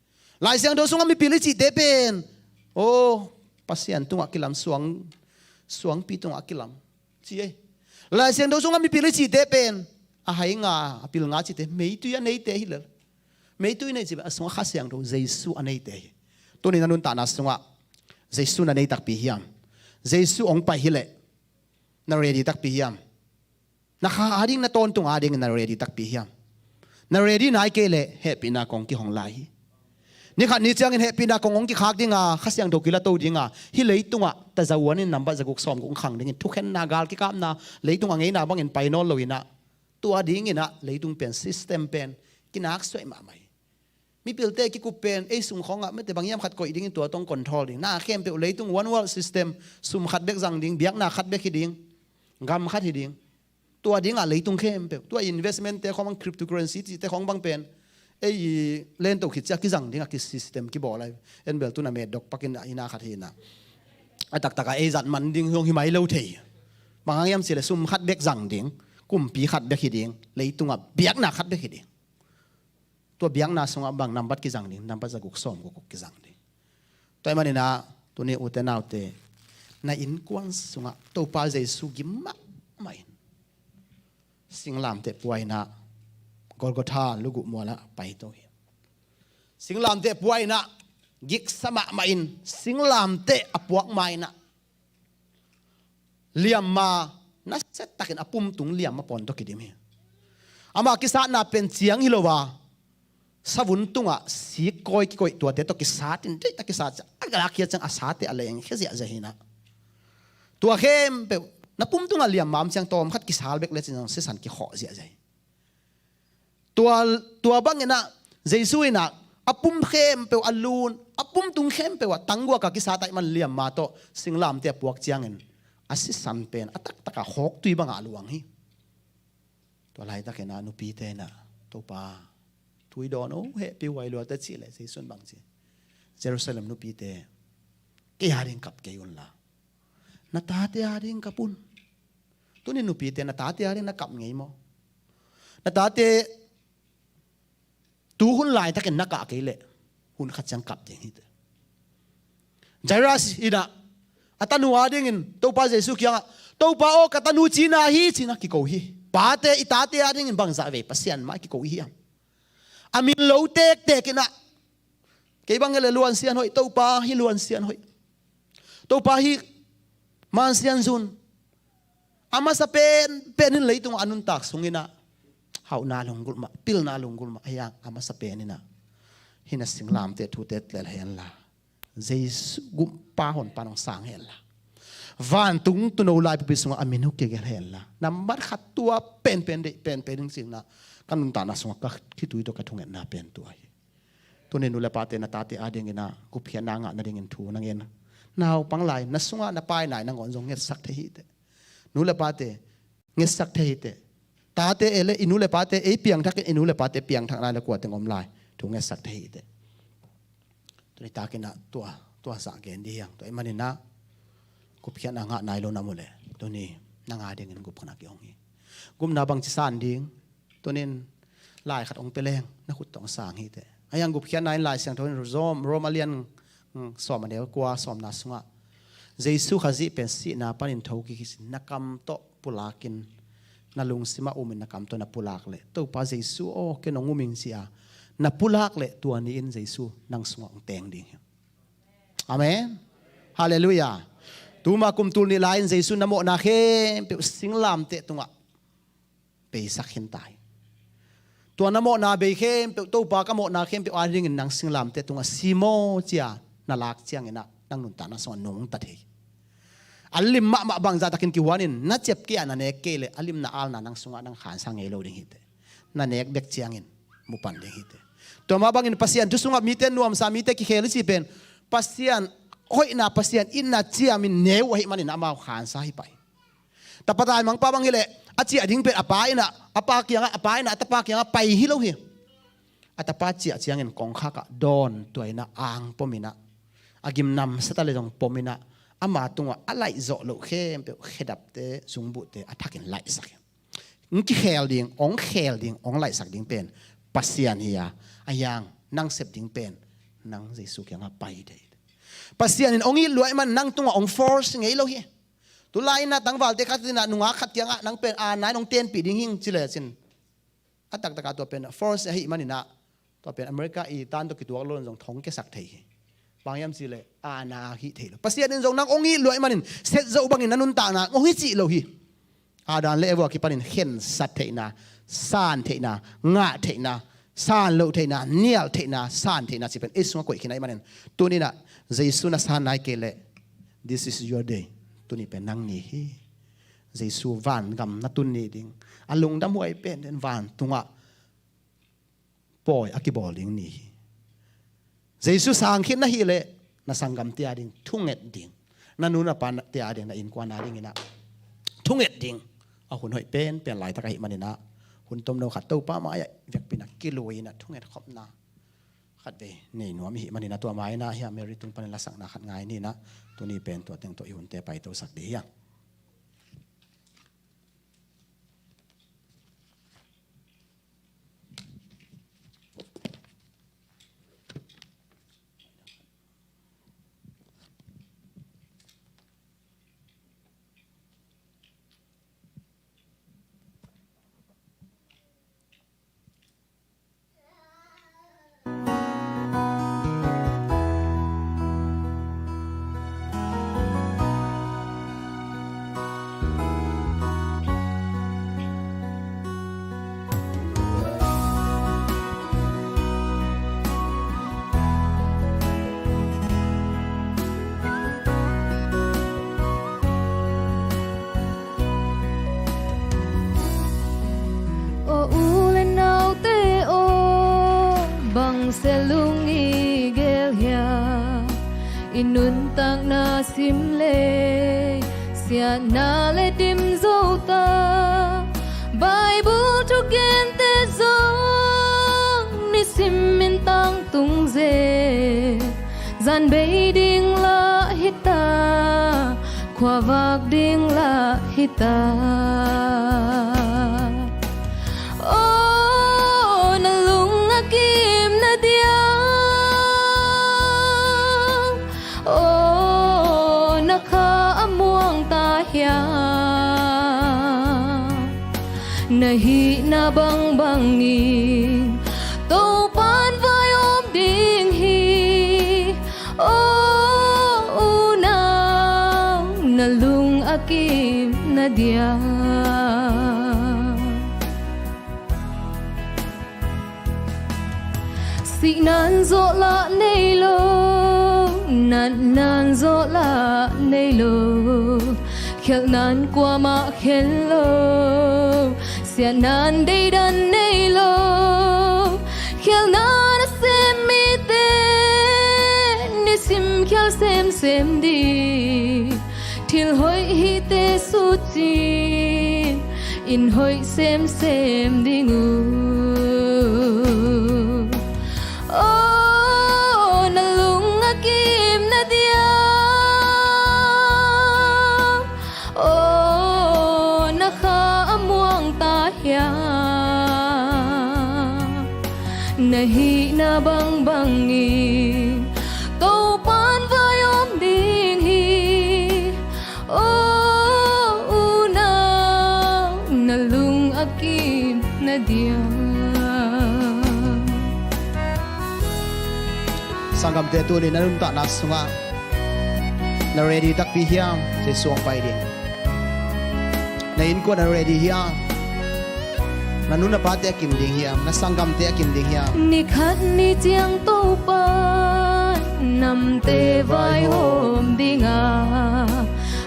Lai Siangtho sungah mipil i cihte pen, oh, Pasian tungah kilam, suang, suangpi tungah kilam, ci ei. Lai Siangtho sungah mipil i cihte pen, a hai nga, a pil nga cihte, meitui a neite hi lel. Meitui nei cih pen a sungah Kha Siangtho, Jesu a neite hi. Tuni na nuntakna sungah Jesu na nei takpi hiam? Jesu hong pai hi leh na ready takpi hiam? Na kha ading, na tawntung adingin na ready takpi hiam? Na ready nai kei leh hehpihna kong kihong lai hi. Ni khat ni ciangin hehpihna kong hong kikhak dinga, Kha Siangtho kilato dinga, hih leitungah tazawan in nambat zaguk sawmguk hong khang dingin, thukhenna, gal kikapna, leitung a ngeina bangin pai nawn lo inah, tua dinginah leitung pen, system pen kinaksuai mahmah hi. Mipilte kikup pen, ei sung khawngah mete bang hiam khat koih dingin tua tawh hong control ding. Na khempeuh leitung one world system, sum khat bek zang ding, biakna khat bek hi ding, gam khat hi ding. Tua dingah leitung khempeuh, tua investment te khawng bang, cryptocurrency cihte khawng bang pen, ei lento khit ciah kizang dingah ki system kibawl lai. En bel tuna met dok pakin a ina khat hi inah, a taktakah ei zat man ding zong hi mai lo thei. Bang hang hiam cih leh sum khat bek zang ding, kumpi khat bek hi ding, leitungah biakna khat bek hi ding. Tua biakna sungah bang nambat kizang ding, nambat zaguk sawmguk kizang ding. Tua ahih maninah tuni ute naute, na innkuan sungah Topa Jesu gim mahmah in, singlamteh pua inah Golgotha luguh mualah paito hi. Singlamteh pua inah giksa mahmah in, singlamteh a puak ma inah liamma, nasiatakin a pumtung liamma pawn tawh kidim hi. Ama kisatna pen ciang hi lo a, savun tungah sikkawi kikoih tuate tawh kisat in, deihtak kisat ciang, a galak khia ciang a sate a lengkhia ziahziah hi inah. Tua khempeuh na pumtungah liamma om ciang tawm khat kisal bek lecin zong sisan kikhawh ziahziah hi. Tua, tua banginah Jesu inah a pum khempeuh a lun, a pumtung khempeuh ah tangguak a kisat ahih man liamma tawh singlamteh a puak ciangin a sisan pen a taktakah hawktui bangah a luang hi. Tua laitakinah nupite inah, Topa, tui dawn o, hehpih huai luate, cih leh Jesu in bang ci? Jerusalem nupite, kei a ding kap kei unla, na tate a ding kap un. Tuni nupite, na tate a ding na kap ngei maw? Na tate tu hun laitakin na kah kei leh hun khat ciang kap ding hi teh. Jairus inah a tanu a dingin Topa Jesu kiangah, Topa aw, ka tanu cina hi, cinah kiko hi. Pate, i tate a dingin bangzah vei Pasian mah kiko i hiam? A min lo tektek inah, kei bang hi leh luansian hoih, Topa hi luansian hoih, Topa hi mansian zun. A masa penpen in leitungah a nuntak sunginah hauhna lunggulh mah, pilna lunggulh mah, a hiang a masa pen inah hih na singlamteh thute tel henla, Jesu gumpa honpa nong sang henla, vantung tuuno laipupi sungah a min uh kigel henla, nambat khat tua penpen deih penpen ding cinah ka nuntakna sungah ka khitui tawh ka thungetna pen tua hi. Tuni nu le pate, na tate a dinginah gupkhiatna ngah nadingin thu na ngen naupang lai, na sungah na pai nai nangawn zong ngetsak thei hi teh. Nu le pate, ngetsak thei hi teh. Tate e le i nu le pate ei piangthakin, i nu le pate piangthak nai le kuateng om lai, thu ngetsak thei hi teh. Tuni takinah tua, tua zah gen dih hiang. Tua ahih maninah gupkhiatna ngah nai lo na mu leh tuni nang a dingin gupkhiatna kihong hi. Gupna bangci san ding? Tunin lai khat hong pia leng na khut tawh hong sang hi teh. A hiang gupkhiatna in Lai Siangtho in Rom, Rom a lian, mm, sawm a neu kua, sawmna sungah, Jesu Khazih pen sihna panin thokik hi ci-in na kam tawh pulakin, na lungsimah umin na kam tawh na pulak leh, Topa Jesu aw, ken hong um ing, ci-a na pulak leh, tua ni-in Jesu nang sungah hong teng ding hi. Amen. Halleluiah. Tuma kum tul nih lai-in Jesu na mawhna khempeuh singlamteh tungah beisak khin ta hi. Tua na mawhna bei khempeuh, Topa ka mawhna khempeuh a dingin nang singlamteh tungah si maw, ci-a na lak cianginah nang nuntakna sungah nungta thei. A lim mahmah bangzah takin kihuanin na ciap kei-ah na nek kei leh a limna alna nang sungah nang khansa ngei lo ding hi teh. Na nek bek ciangin mu pan ding hi teh. Tua mah bangin Pasian thu sungah mite nuamsa, mite kikhel i cih pen Pasian hoihna, Pasian itna ciamin ne uh ahih manin amau khansa hi pah hi. Tapa taimangpa bang hi leh a ciah ding pen a pa innah, a pa kiangah, a pa innah a tapa kiangah pai hi lo hi. A tapa ciah ciangin kongkhakah dawn, tua innah ang pom innah, a gimnamsa ta le zong pom innah, ama tungah a laih zawh loh khempeuh khedapte, zungbuhte a thakin laihsak hi. Hong kikhel ding, hong khel ding, hong laihsak ding pen Pasian hi-a, a hiang nang sep ding pen nang Jesu kiangah pai dei. Pasian in hong it luat man nang tungah hong force ngei lo hi. Tulai innah tangvalte khat innah nungak khat kiangah nang pen a nai nong tenpih ding hing ci lecin, a taktakah tua pen force ahih maninah tua pen America i tan tawh kituak lo zong thong kiasak thei hi. Bang hiam cih leh a na hih thei lo. Pasian in zong nang hong it luat manin set zoh bangin na nuntakna hong hi cih lo hi. Adam le Eva kipanin khensat theihna, san theihna, ngah theihna, san loh theihna, nial theihna, san theihna cih pen ei sungah koih khin ahih manin, tuni-in ah Jesu na san nai kei leh, this is your day. Tuni pen nang ni hi. Jesu vangam na tun ni ding. A lungdamhuai pen den vantungah pawi a kibawl ding ni hi. Jesu sang khit na hih leh na sanggamte a ding thunget ding, na nu na pate a ding, na innkuan a dingin ah thunget ding a hun hoih penpen laitak ahih manin ah, hun tomno khat Topa mai-ah vekpi-in ah kilui-in ah thunget khopna khatvei nei nuam i hih manin ah, tua mai-in ah hiah Mary tung panin lasakna khat ngai ni-in ah, tuni pen tua teng tawh i hunte paitosak ding hi hang. Aw u le naute aw, bang sia lung i gel hiam? I nuntakna sim lei, siatna le dim zo ta. Bible thugente zong nisim in tangtung zel. Zan bei ding lah hi ta, khuavak ding lah hi ta. Aw na lung a kim na diam, aw na kha a muang ta hiam? Na hihna bangbangin Topa'n vai om ding hi. Aw unau, na lung a kim na diam? Sihna'n zawh lah nei lo, natna'n zawh lah nei lo, khialhna'n kuamah khen lo, siatna'n deidan nei lo. Khialhna nasem mite nisim khial semsem dih, thil hoih hihte sut cin in hoih semsem ding uh. Aw na lung a kim na diam, aw na kha a muang ta hiam? Na hihna bangbangin Topa'n vai om ding hi. Aw unau, na lung a kim na diam? Sanggamte, tuni na nuntakna sungah na ready takpi hiam? Jesu hong pai ding. Na innkuan na ready hiam? Na nu na pate a kim ding hiam? Na sanggamte a kim ding hiam? Ni khat ni ciang Topa'n namte vaihawm ding a,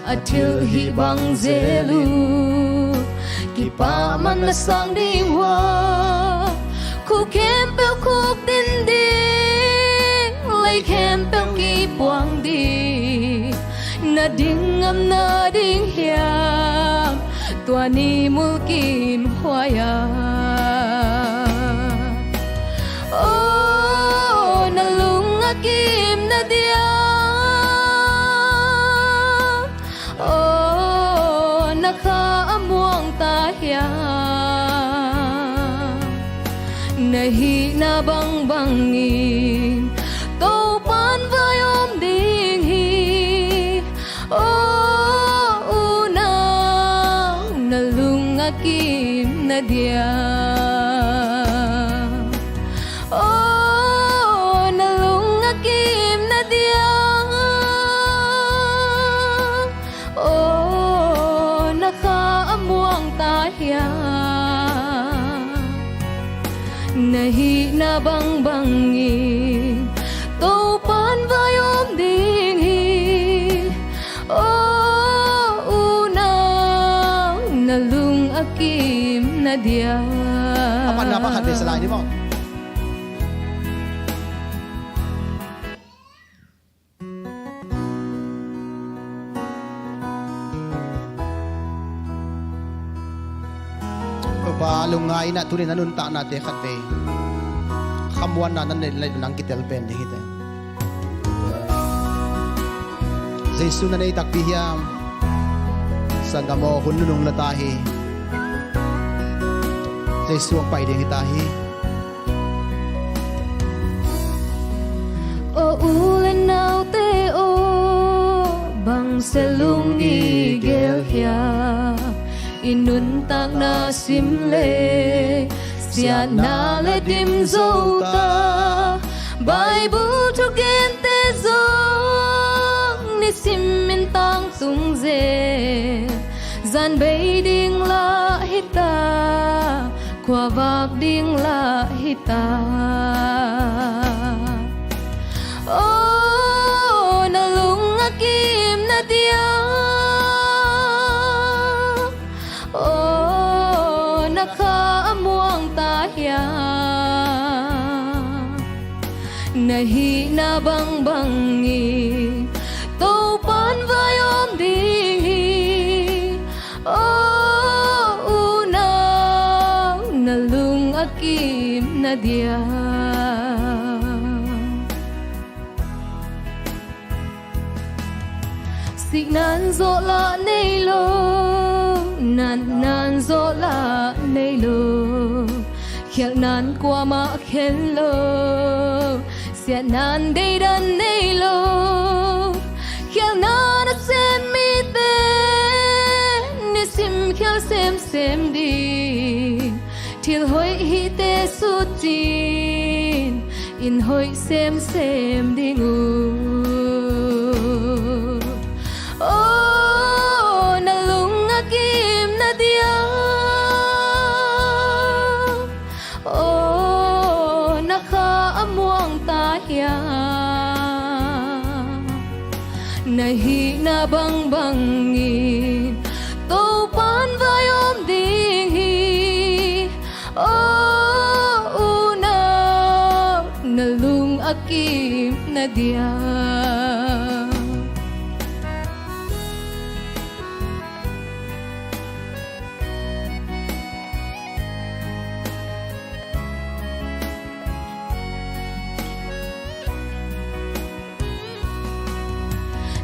a thilhih bang zel uh kipahman na sang ding uh a, khuk khempeuh khukdin ding, lei khempeuh kipuang ding. Na ding ngam na ding hiam tua ni mulkimhuai-ah? Aw na lung a kim na diam, aw na kha a muang ta hiam? Na hihna bangbangin Topa'n vai om ding hi. Aw unau, na lung a kim na diam? Aw na lung a kim na diam? Aw na kha a muang Na hihna bangbangin Topan vai om ding hi. O unau, na lung a kimna dia. A panna pa khat ve sa lai ni maw. Topa lungngai in ah tuni na nuntaknate khat ve khamuanna na nei lai nang kitel pen ding hi te. Jesu na nei takpi hiam? Sanggam aw, hun nunung la ta hi. Jesu hong pai ding hi ta hi. O u le naute aw, bang se lung i gel hiam? I nuntakna sim le siatna la dim zo ta. Bible thugente zong nisim in tangtung zel. Zan bei ding lah hi ta, khua vak ding lah hi ta. O na lung a kimna dia, o na kha a muang ta hiam? Na hihna bangbangin Topan vai om ding hi. O unau, na lung a kimna dia. Siknan zawh lah nei lo, natnan zawh lah nei lo, khialhnan kuamah khen lo, siatnan deidan nei lo, khialhna nasem mite nisim khial semsem ding. Thil hoih hihte sut cin in hoih semsem ding uh. O na lung a kimna dia, o na kha a muang ta hiam? Na hihna bangbangin Topan vai om ding hi. O unau, na lung a kimna dia.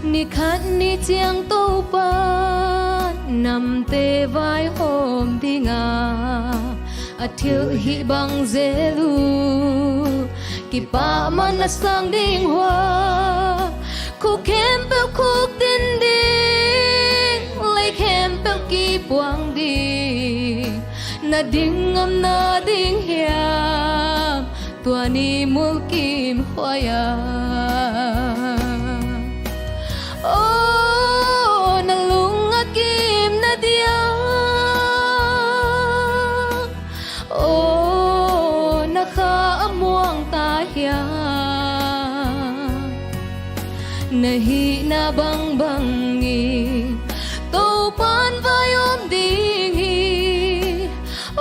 Ni khat ni ciang Topa namte vaihawm dinga, a thilhih bang zel uh, kipahman a sang ding hua. Khuk khempeuh khukdin ding, lei khempeuh kipuang ding, na ding ngam na ding hiam? Tua ni mulkim huai-a. O na lung a kimna dia, o na kha a muang ta hiam? Na hihna bangbangin Topan vai om ding hi. O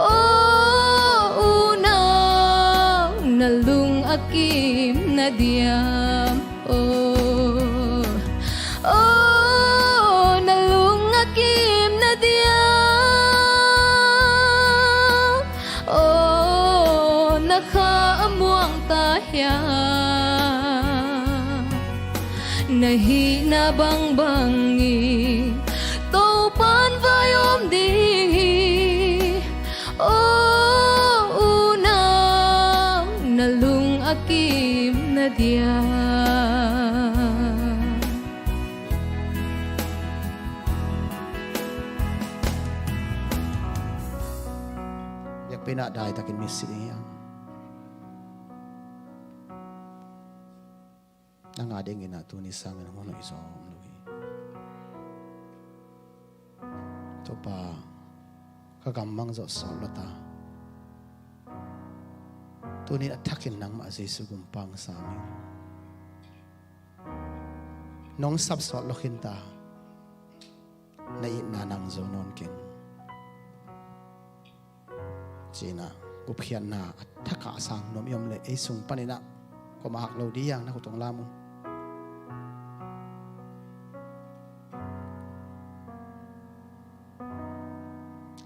unau, na lung a kimna diam? O, o na lung a kimna diam? O na kha a muang ta hiam? Na hihna bangbangin Topan vai om ding hi. O unau, na lung a kimna diam? Biakpiakna daitakin misi ding hiam? Nang a dingin ah tuni sangin hong hoih zaw om lo hi. Topa, ka gammang zawh sawm lo ta. Tuni-in a thakin nangmah Jesu gumpa hong sam ing. Nong sapsawt lo khinta, na itna nang zo nawn keng. Ci-in ah, gupkhiatna a thak a sang nuam i om leh ei sung panin ah, kuamah hak lo ding hi hang, na khut hong lam un.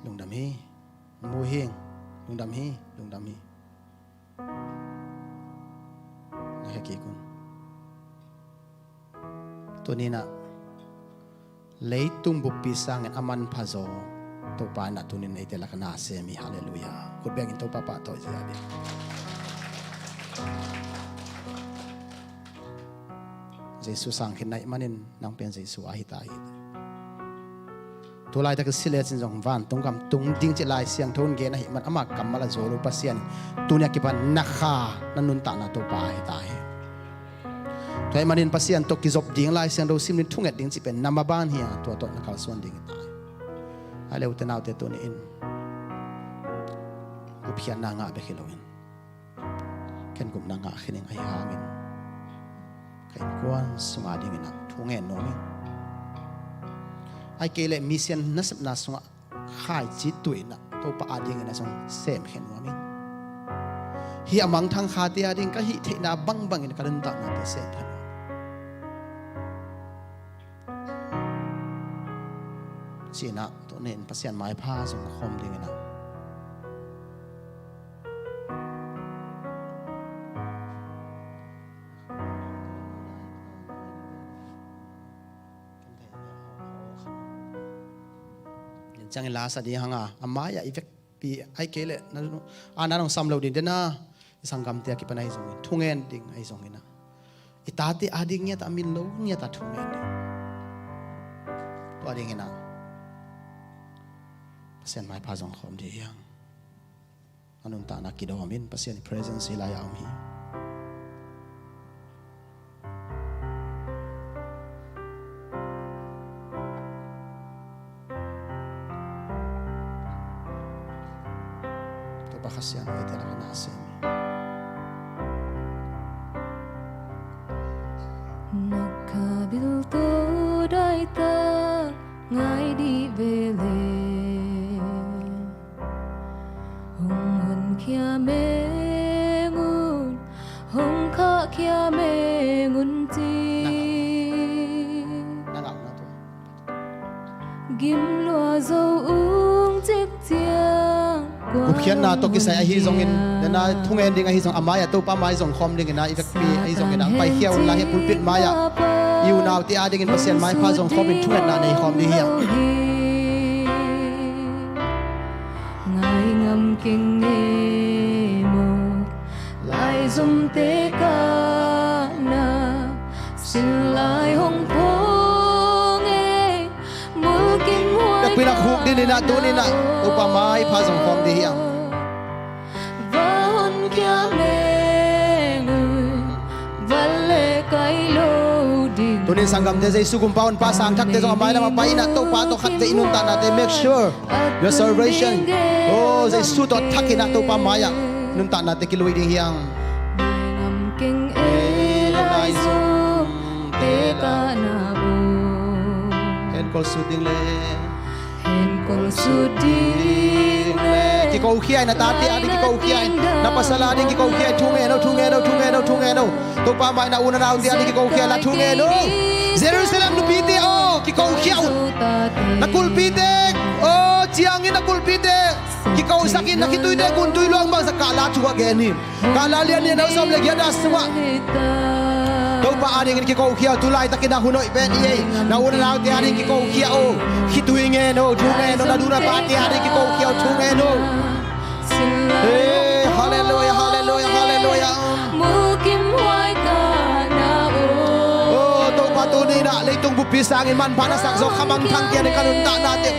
Lungdam hi. Mu hi. Lungdam hi. Lungdam hi. Na hekik un. Tuni-in ah, leitung buppi sangin a manpha zaw Topa in ah tuni-in eite lakah na sem hi. Halleluiah. Khut bengin Topa pahtawi zia ding. Jesu sang khin na hih manin nang pen Jesu a hi ta hi. Tu laitakin si lecin zong vantung gam tung ding cih Lai Siangtho in gen ahih man, ama kammal a zuau lo Pasian in tuni a kipan na kha, na nuntakna Topa a hi ta hi. Tua ahih manin Pasian tawh kizop ding, Lai Siangtho sim ding, thunget ding cih pen na maban hi a, tua tawh na kalsuan ding hi ta hi. A leh ute naute, tuni-in gupkhiatna ngah bek hi loin, ken gupna ngah khin ing, ahi hangin ka innkuan sungah dingin ah thu ngen nuam ing. Ahih kei leh mission nasepna sungah khaici tuh in ah Topa a dingin ah zong sem khin nuam ing. Hih a mangthang khate a ding ka hih theihna bangbangin ka nuntaknate sem khin nuam ing. Ci-in ah, tuni-in Pasian maipha zong khawm dingin ah. Ciangin la sa ding hang a, a mai-ah i vekpi, ahih kei leh na, a na nong sam lo ding den a, i sanggamte a kipan ahi zongin, thungen ding ahi zongin ah, i tate a ding ngiat ah, a min lo ngiat ah thungen ding. Tua dingin ah Pasian maipha zong khawm ding hi hang. A nuntakna kidawm in, Pasian presence i lai-ah om hi. Topa Kha Siangtho eite lakah na sem hi. Na kha bil tawh daitak ngai dih ve leh, hong honkhia meng un, hong khahkhia meng un ci. Gim lua zo ung cik ciang. Gupkhiatna tawh kisai ahi zongin, nana thungen ding ahi zong, a mai-ah Topa mai zong khawm dingin ah, i vekpi ahi zongin ah, paikhia un la, hih pulpit mai-ah i unaute a dingin Pasian maipha zong khawmin thungetna nei khawm ding hi hang. Ngai ngam keng e maw, laizomte kahna, sin lai hong phawng e, mulkimhuai. Takpi nak huk dingin ah, tuni-in ah Topa maipha zong khawm ding hi hang. Va honkhia meng un, va leh kai lo ding. Tuni-in sanggamte, Jesu gumpa honpa sangthakte zong a mailam ah pai-in ah, Topa tawh khatvei i nuntaknate make sure your salvation. Oh, Jesu tawh thakin ah Topa mai-ah nuntaknate kilui ding hi hang. Ngai ngam keng e, laizomte kahna uh. Enkol sut ding leh. Kikokhia in, na tate a ding kikokhia in, na pasal a ding kikokhia in, thu ngen o, thu ngen o, thu ngen o, thu ngen o. Topa mai-ah na u na naute a ding kikokhia in la, thu ngen o. Jerusalem nupite aw, kikokhia un. Na kulpite aw, ciangin na kulpite kikosak in, na khituite guntui luang bangzah kah la, thu a gen hi. Galatian lian nih, a neu sawm le giat a sungah Topa a dingin kikokhia uh, tu laitakin a hun hoih pen i hi. Na u na naute a dingin kikokhia uh, khitui ngen uh, thu ngen uh, na nu na pate a dingin kikokhia uh, thu ngen uh. Hey, halleluiah, halleluiah, halleluiah. Oh, Topa, tuni-in ah leitung buppi sangin manpha na sak zaw khamangthangte a ding ka nuntaknate,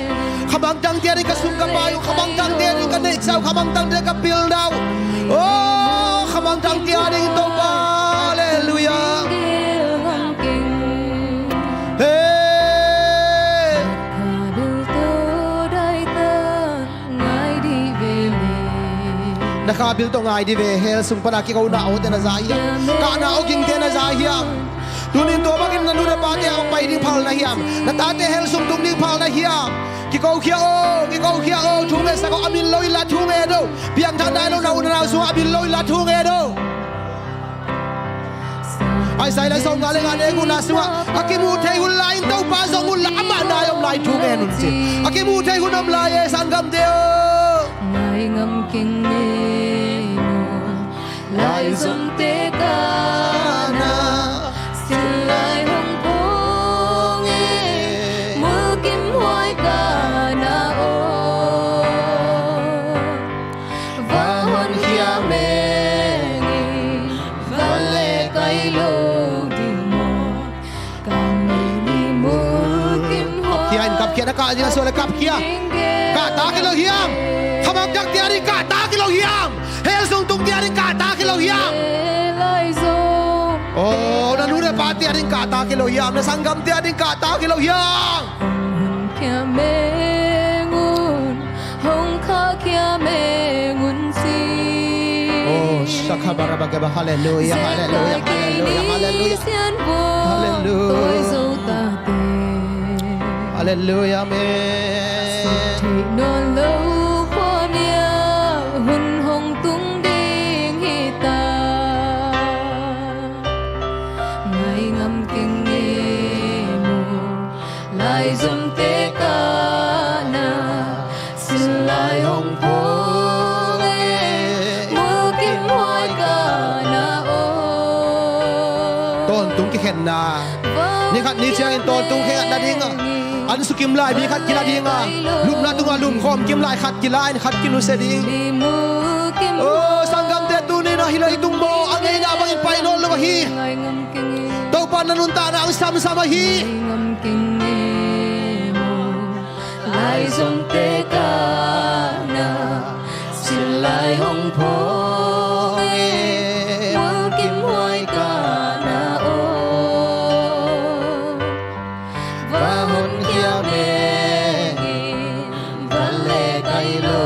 khamangthangte a ding ka sum ka pai uh, khamangthangte a ding ka neihsa uh, khamangthangte ka pilna uh. Oh, khamangthangte a ding Topa. Halleluiah. Hey. Na Kabil tawh ngai dih ve, hell sung pana kikona awte na za hiam? Kahna awgingte na za hiam? Tunin tua bangin na nu na pate a pai ding phal na hiam? Na tate hell sung tung ding phal na hiam? Kikokhia aw, kikokhia aw, thu ngetsak aw, a min lo inla thu nget aw. Piangthak nai lo na u na nau sungah a min lo inla thu nget aw. Isaiah sawmnga le nga neu gukna sungah a kimuh thei hun lai-in Topa zong hun la amah nai om lai thu ngen un ci. A kimuh thei hun om lai e, sanggamte aw. Ngai ngam keng e maw, laizomte kana, sil lai hong phawng e, mulkim huai kana aw. Va honkhia meng in, va le kai lo ding maw? Kap khia in, kap khia, na kah ding a suak le kap khia. Kah ta kei lo hiam? Khamangtak tia ding kah ta kei lo hiam? Hell sung tung tia ding kah ta kei lo hiam? Aw, na nu na pa tia ding kah ta kei lo hiam? Na sanggam tia ding kah ta kei lo hiam? Hong khahkhia meng un ci. Oh, shakhabarabakeba, hallelujah, hallelujah, hallelujah, hallelujah. Hallelujah. Hallelujah, amen. Theih nawn lo khua mial hun hong tung ding hi ta. Ngai ngam keng e maw, laizomte kana, sil lai hong phawng e, mulkim huai kana aw. Tawntung kikhenna. Ni khat ni ciangin tawntung kikhenna ding a, an sukim lai mi khat kila ding a, lupna tungah lumkhawm kim lai khat kila in khat kinusia ding. Oh, sanggamte, tuni-in ah hi lo hi tung maw, a ngeina bangin pai nawn lo ahi. Topa na nuntakna ang samsam ahi. Laizomte kana, sil lai hong phawng e, mulkim huai kana aw. Va honkhia meng in, va le kai lo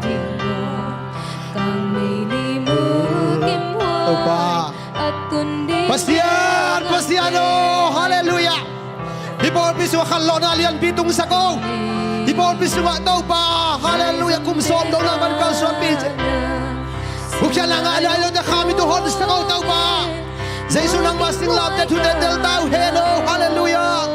ding maw? Kang meili mulkim huai Topa. Pasian, Pasian aw, hallelujah. Hih pawlpi sungah khanlawhna lianpi tungsak aw. Hih pawlpi sungah Topa, hallelujah, kum sawm donglam van kalsuanpih ciat. Hukhiatna ngah nai lote kha mitte honsak aw Topa. Jesu nangmah singlamteh thute telta uh hen aw, hallelujah.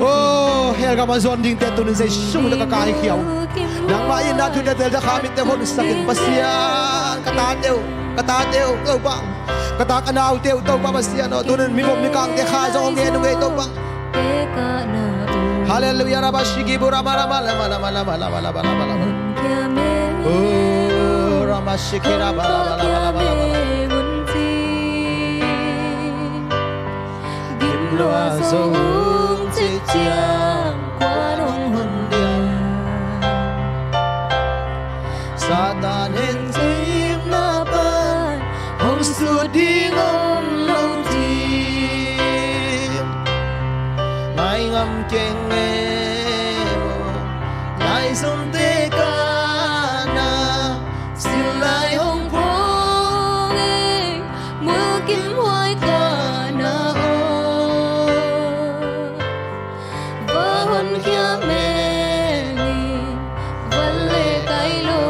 Oh, hell gam a zuan dingte tuni-in Jesu min tawh ka kaikhia uh. Nangmah itna thute telta kha mitte honsak in Pasian, ka tate uh, ka tate uh Topa, ka ta ka naute uh Topa Pasian aw, tuni-in mi vom mi kangte kha zong hong ngen uh ngei Topa. Hallelujah, rabashiki burama lama lama lama lama lama lama lama lama. Oh, ramashiki raba lama lama lama lama lama. Gim lua zo ung cih ciang kua hong hon dia? Satan hencimna pan hong sut ding om lo ding. Ngai ngam keng e maw, laizomte kana, sil lai hong phawng e, mulkim huai kana aw. Va honkhia meng in, va le kai lo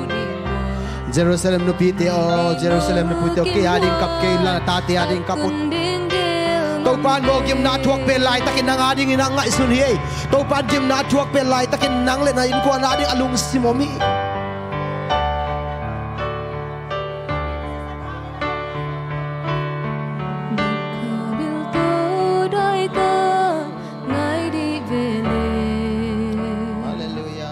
ding maw? Jerusalem nupite aw, Jerusalem nupite aw, kei a ding kap kei inla, na tate a ding kap un. Topa'n maw gimna a thuak pen laitakin nang a dingin a ngaihsun hi ei. Topa'n gimna a thuak pen laitakin nang le na innkuan a ding a lungsim om hi. Khabil tawh dai ta ngai dih ve le. Hallelujah.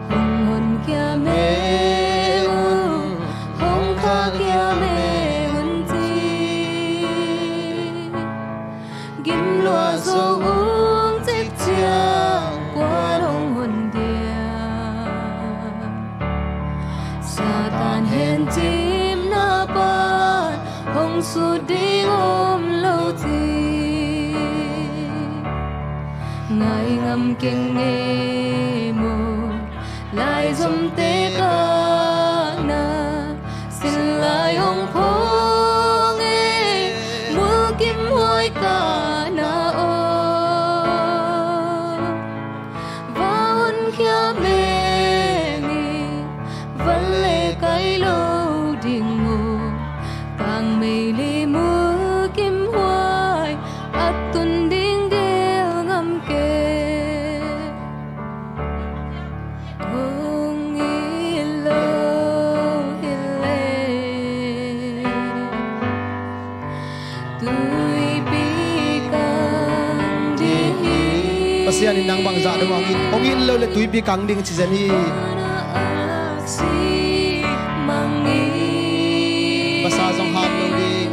Hong honkhia meng un, hong khahkhia meng un ci. Gim lua zo ung cih ciang kua hong hon dia? Satan hencimna pan hong sut ding om lo ding. Ngai ngam keng e maw, laizomte kahna, sin lai hong phawng e, mulkimhuai kahna aw. Va honkhia meng in, van le kai lo ding aw. Tangmeili mulkimhuai a tun ding gel ngam kei. Hong it lo hi leh, tuipi kang ding hi. Pasian in nang bangzah dong hong it, hong it lo leh tuipi kang ding ci zen hi. Vasa zong hap lo ding.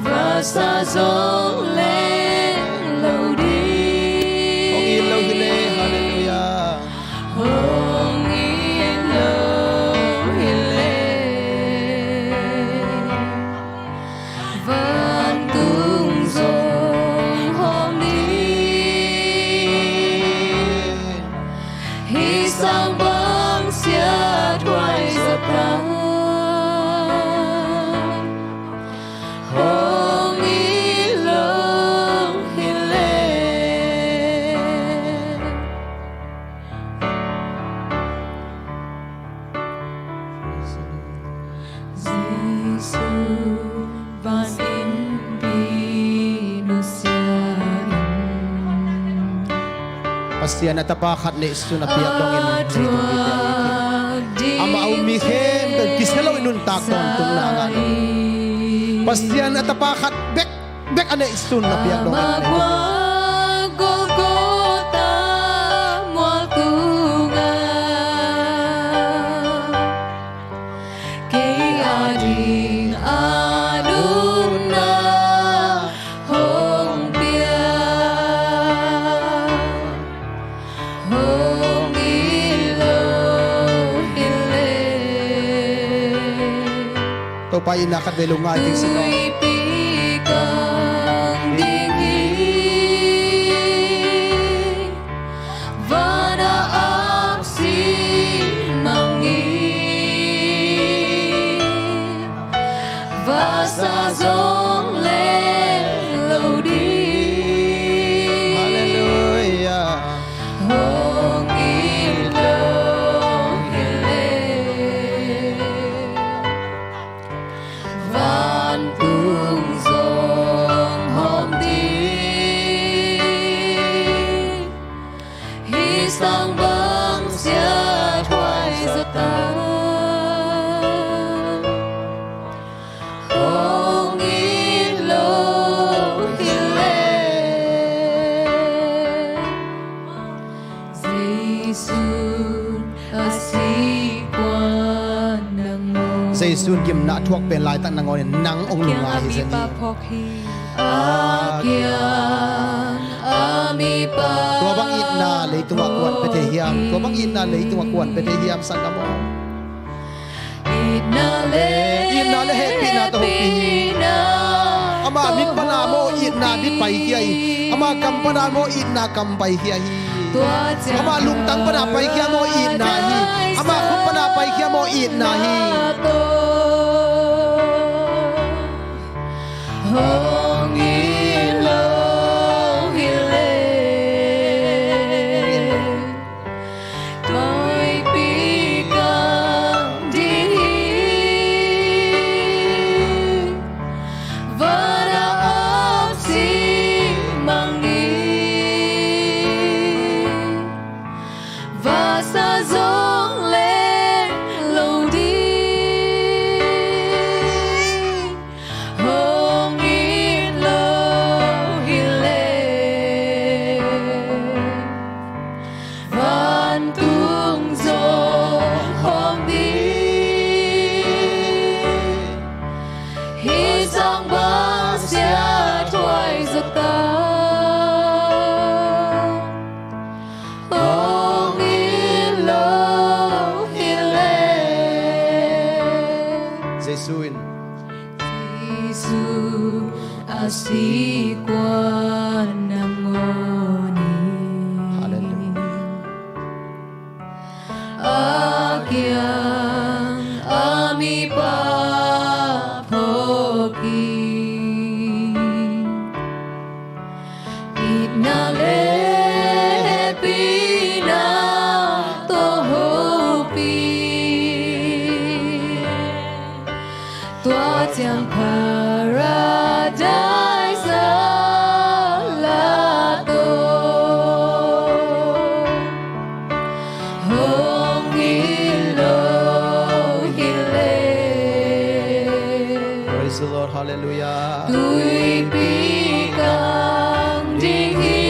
Vasa zong leng lo ding. Hong it lo hi leh, halleluiah. Hong it lo hi leh, vantung zong hawm ding. Hih sang bang siathuai zaw ta. Hong it lo hi leh. Jesu van innpi nusia in. Pasian a tapa khat neihsun a piak dongin leitung mite a it hi. Amah a um mi khempeuh kisia loin nuntak tawntungna ngah dong. Pasian a tapa khat bek, bek a neihsun a piak dongin leitung mite. Golgotha mual tungah kei ading a nunna hong pia, hong it lo hi leh. Topa itna khat vei lo ngai ding si lo. Tuipi kang ding hi. Van a ap si mang hi. Vasa zong leng lo ding. Halleluiah. Hong it lo hi leh, vantung zong hawm ding. Hih sang bang siathuai zaw ta. Hong it lo hi leh. Jesu a sih kuan nangawn. Jesu in gimna a thuak pen laitak nangawn in nang hong lungngai hi zen hi. A kiang a mipa. Tua bang itna leitungah kuan pia thei hiam? Tua bang itna leitungah kuan pia thei hiam, sanggam aw? Itna le, itna le hehpihna tawh hong pia hi. Ama mit pana maw itna mit paikhia hi. Ama kam pana maw itna kam paikhia hi. Ama lungtang pana paikhia maw itna hi. Ama khut pana paikhia maw itna hi. Hong it lo hi leh. Tuipi kang ding hi. Van a ap si mang hi. Vasa zong leng lo ding. Hong it lo hi leh, vantung zong hawm ding. Hih sang bang siathuai zaw ta. Hong it lo hi leh. Jesu in. Jesu a sih kuan nangawn in. Itna le hehpihna tawh hopih, tua ciang Paradise a la tawh hong it lo hi leh. Praise the Lord, hallelujah. Tuipi kang ding hi,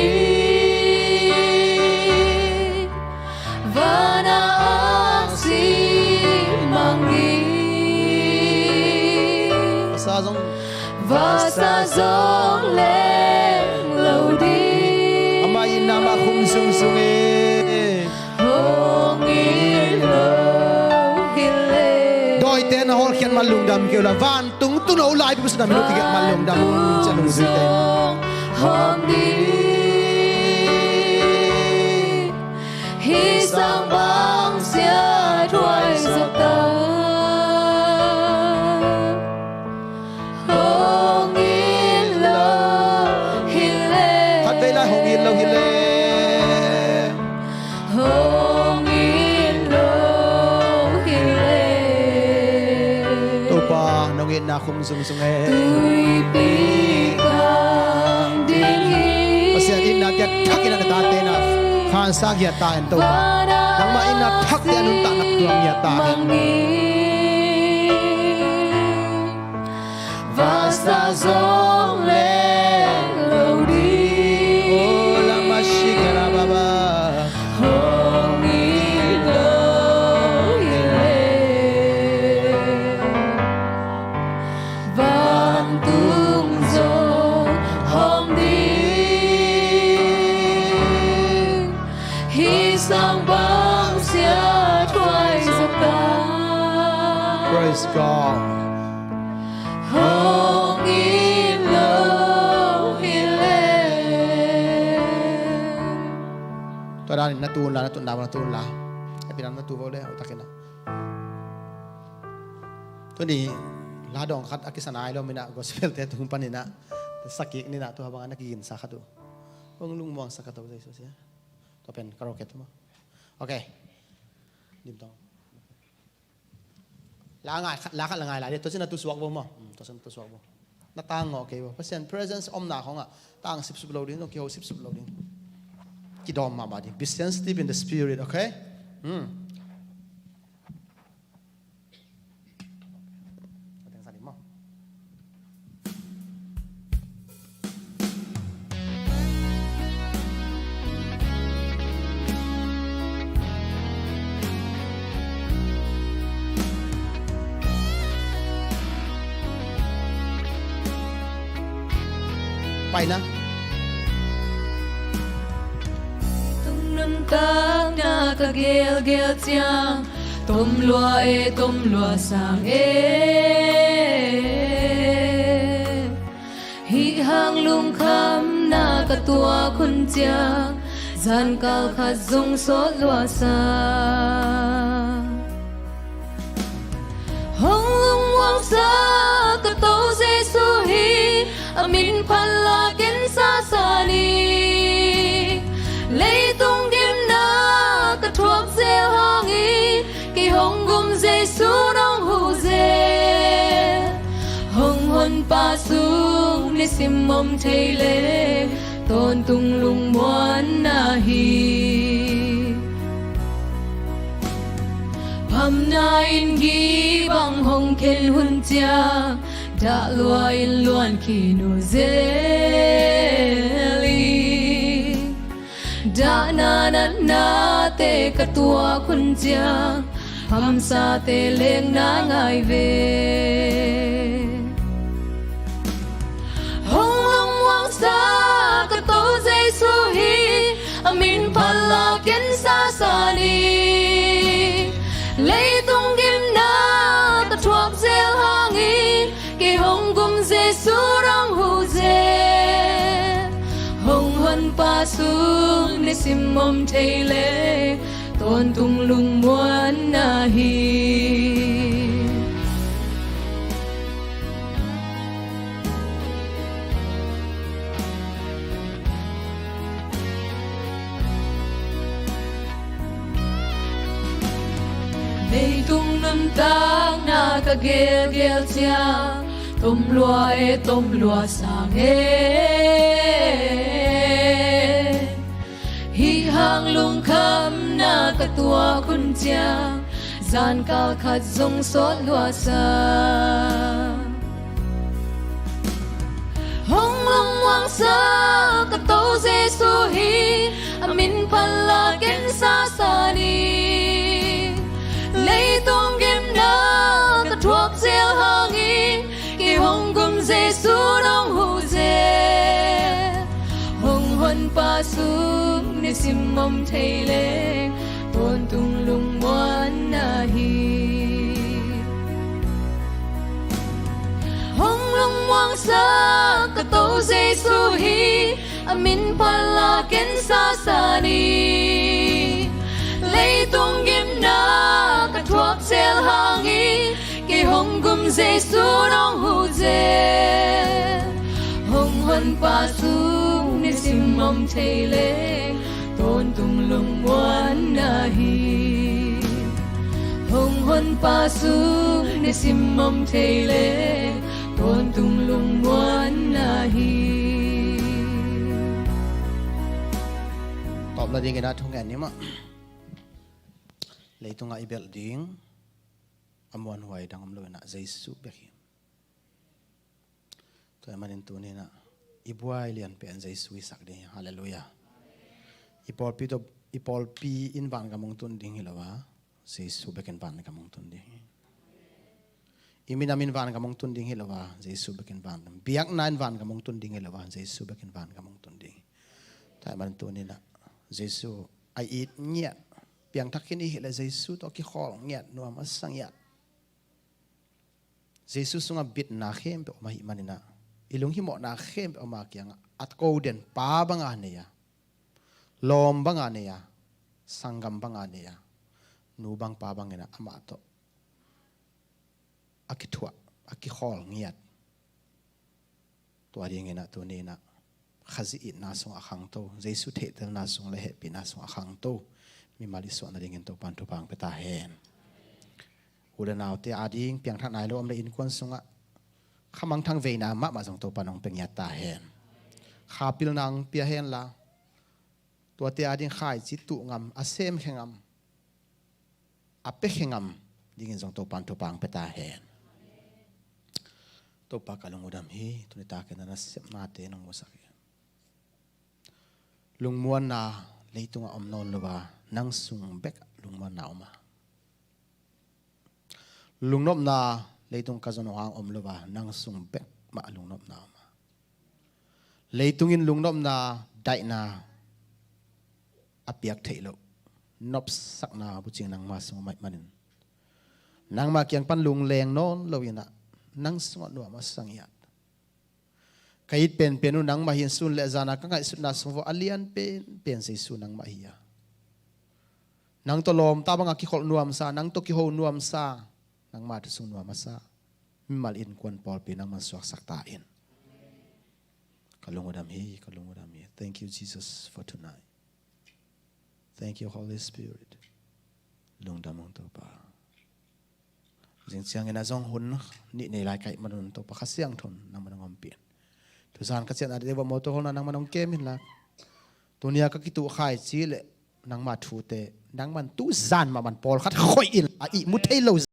van a aksi mang hi. Vasa zong, vasa zong leng lo ding. Ama itna mah khum sungsung e. Hong it lo hi leh. Dawite na hawlkhiat mah lungdam kei uh la, vantung tun a u laipi pasu na min uh kikhiat mah lungdam, cia lungzuite. Hong ding. Hih sang bang siathuai zawh ta. Hong it lo hi leh. Khatvei lai hong it lo hi leh. Hong it lo hi leh. Topa, nong itna khum sungsung e. Tuipi kang ding hi. Pasian itna tia thak in a na tate na khansa giat ta hen Topa. Nangmah itna thak tia nuntakna tuam giat ta hen. Vasa zong leng lo ding. Oh, lama shikara baba. Hong it lo hi leh. Vantung zong hong ding. Hih sang bang siathuai zawh ta. Praise God. Hong it lo hi leh. Tua dan in na tu un la, na tu un la, na tu un la. Happy dan na tu vo le, au takin a. Tuni la dawng khat a kisa nai lo, mi in a gospel te tung panin a sakik ni in a, tua bang a na kiginsa khat uh. Hong lungmuang sak ka to Jesu sia. Tua pen karaoke tu maw. Ok. Dim tong. La ngai, la khat la ngai lai dih. Tua cin a tu suak bo maw. Hmm, tua cin a tu suak bo. Na tang ngawh kei bo. Pasian presence omna khong ah tang sipsup lo ding, nong kiho sipsup lo ding. Kidawm mahmah ding. Be sensitive in the spirit, ok? Hmm. Pai na. Tung nuntakna ka gelgel ciang, tom lua e, tom lua sang e. Hih hang lungkhamna ka tuak hun ciang, zan kal khat zong sawt lua sa. Hong lungmuang sa ka to Jesu hi, a min phat la ken sa sa ni. Leitung gimna ka thuak zel hang hi, kei hong gum Jesu nong huh zel. Hong honpa sung nisim om thei le, tawntung lungmuanna hi. Phamna in gih bang hong khen hun ciang, dah lua in luan khin uh zel hi. Dahna natnate ka tuak hun ciang, phamsate lekna ngai ve. Hong lungmuang sa ka to Jesu hi, a min phat la ken sa sa ni. Leitung gimna ka thuak zel hang hi, kei hong gum Jesu nong huh zel. Hong honpa sung nisim om thei le, tawntung lungmuanna hi. Takna ka gelgel ciang, tom lua e, tom lua sang e. Hih hang lungkhamna ka tuak hun ciang, zanka khat zong sawt lua sa. Hong lungmuangsa ka To Jesu hi, a min phala ken sa sa ni. Leitung gimna ka thuak zel hangin, kei hong gum Jesu nong huh zel. Hong honpa sung nisim om thei leng, tawntung lungmuanna hi. Hong lungmuangsa ka To Jesu hi, a min phala ken sa sa ni. Leitung gimna ka thuak zel hangin, kei hong gum Jesu nong huh zel. Hong honpa sung nisim om thei leng, tawntung lungmuanna hi. Hong honpa sung nisim om thei leng, tawntung lungmuanna hi. Tawp nadingin a thungen ni mah. Leitungah i belh ding a muanhuai dang om lo inah Jesu bek hi. Tua ahih manin tuni inah i buai lianpen Jesu i sak ding hi. Halleluiah. I pawlpi tawh, i pawlpi in vangam hong tun ding hi lo a, Jesu bekin vangam hong tun ding hi. I minam in vangam hong tun ding hi lo a, Jesu bekin vangam. Biakna in vangam hong tun ding hi lo a, Jesu bekin vangam hong tun ding hi. Tua ahih manin tuni inah Jesu a it ngiat, piangthak khin i hih leh Jesu tawh kikhawl ngiat, nuam a sa ngiat. Jesu sungah bitna khempeuh om ahih manin ah, i lunghimawhna khempeuh ama kiangah a ko den, pa banga nei a, lawm banga nei a, sanggam banga nei a, nu bang pa bangin ah amah tawh a kithuah, a kikhawl ngiat. Tua dingin ah tuni inah Khazih itna sungah a khangto, Jesu theihtelna sung le hehpihna sungah a khangto mimal i suah nadingin Topan thupha hong pia ta hen. U le naute ading piangthak nai lo om le innkuan sungah khamangthang veina mahmah zong Topan hong pia ngiat ta hen. Kha pilna hong pia hen la, tuate ading khaici tuh ngam, a semkhia ngam, a piakhia ngam dingin zong Topan thupha hong pia ta hen. Topa, ka lung uh dam hi, tuni takin na nasepnate nong musak hi. Lungmuanna leitungah om nawn lo a, nang sung bek lungmuanna om a. Lungnopna leitung ka zon hang om lo a, nang sung bek mah lungnopna om a. Leitung in lungnopna, daihna a piak theih loh, nopsakna bucing nangma sung om ahih manin, nangma kiang pan lungleng nawn lo inah nang sungah nuam a sa ngiat. Ka it penpen uh nangmah hi in, sun le zana ka ngaihsutna sung vawh a lian penpen Jesu nangmah hi a. Nang tawh lawmta banga kikholh nuamsa, nang tawh kiho nuamsa, nangma thu sung nuam a sa mimal innkuan pawlpi nangman suaksak ta in. Ka lung uh dam hi, ka lung uh dam hi. Thank you, Jesus, for tonight. Thank you, Holy Spirit. Lungdam ung Topa. Zing ciangin a zong hun nih nei lai ka hih manun Topa Kha Siangtho in nangman hong ompih in. Tuzan ka ciahna deuh bawh mawtaw holna nangman hong kem inla, tuni a ka kituh khaici le nangma thute nangman tuzan mahmah in pawlkhat khoih inla, ihmu thei lo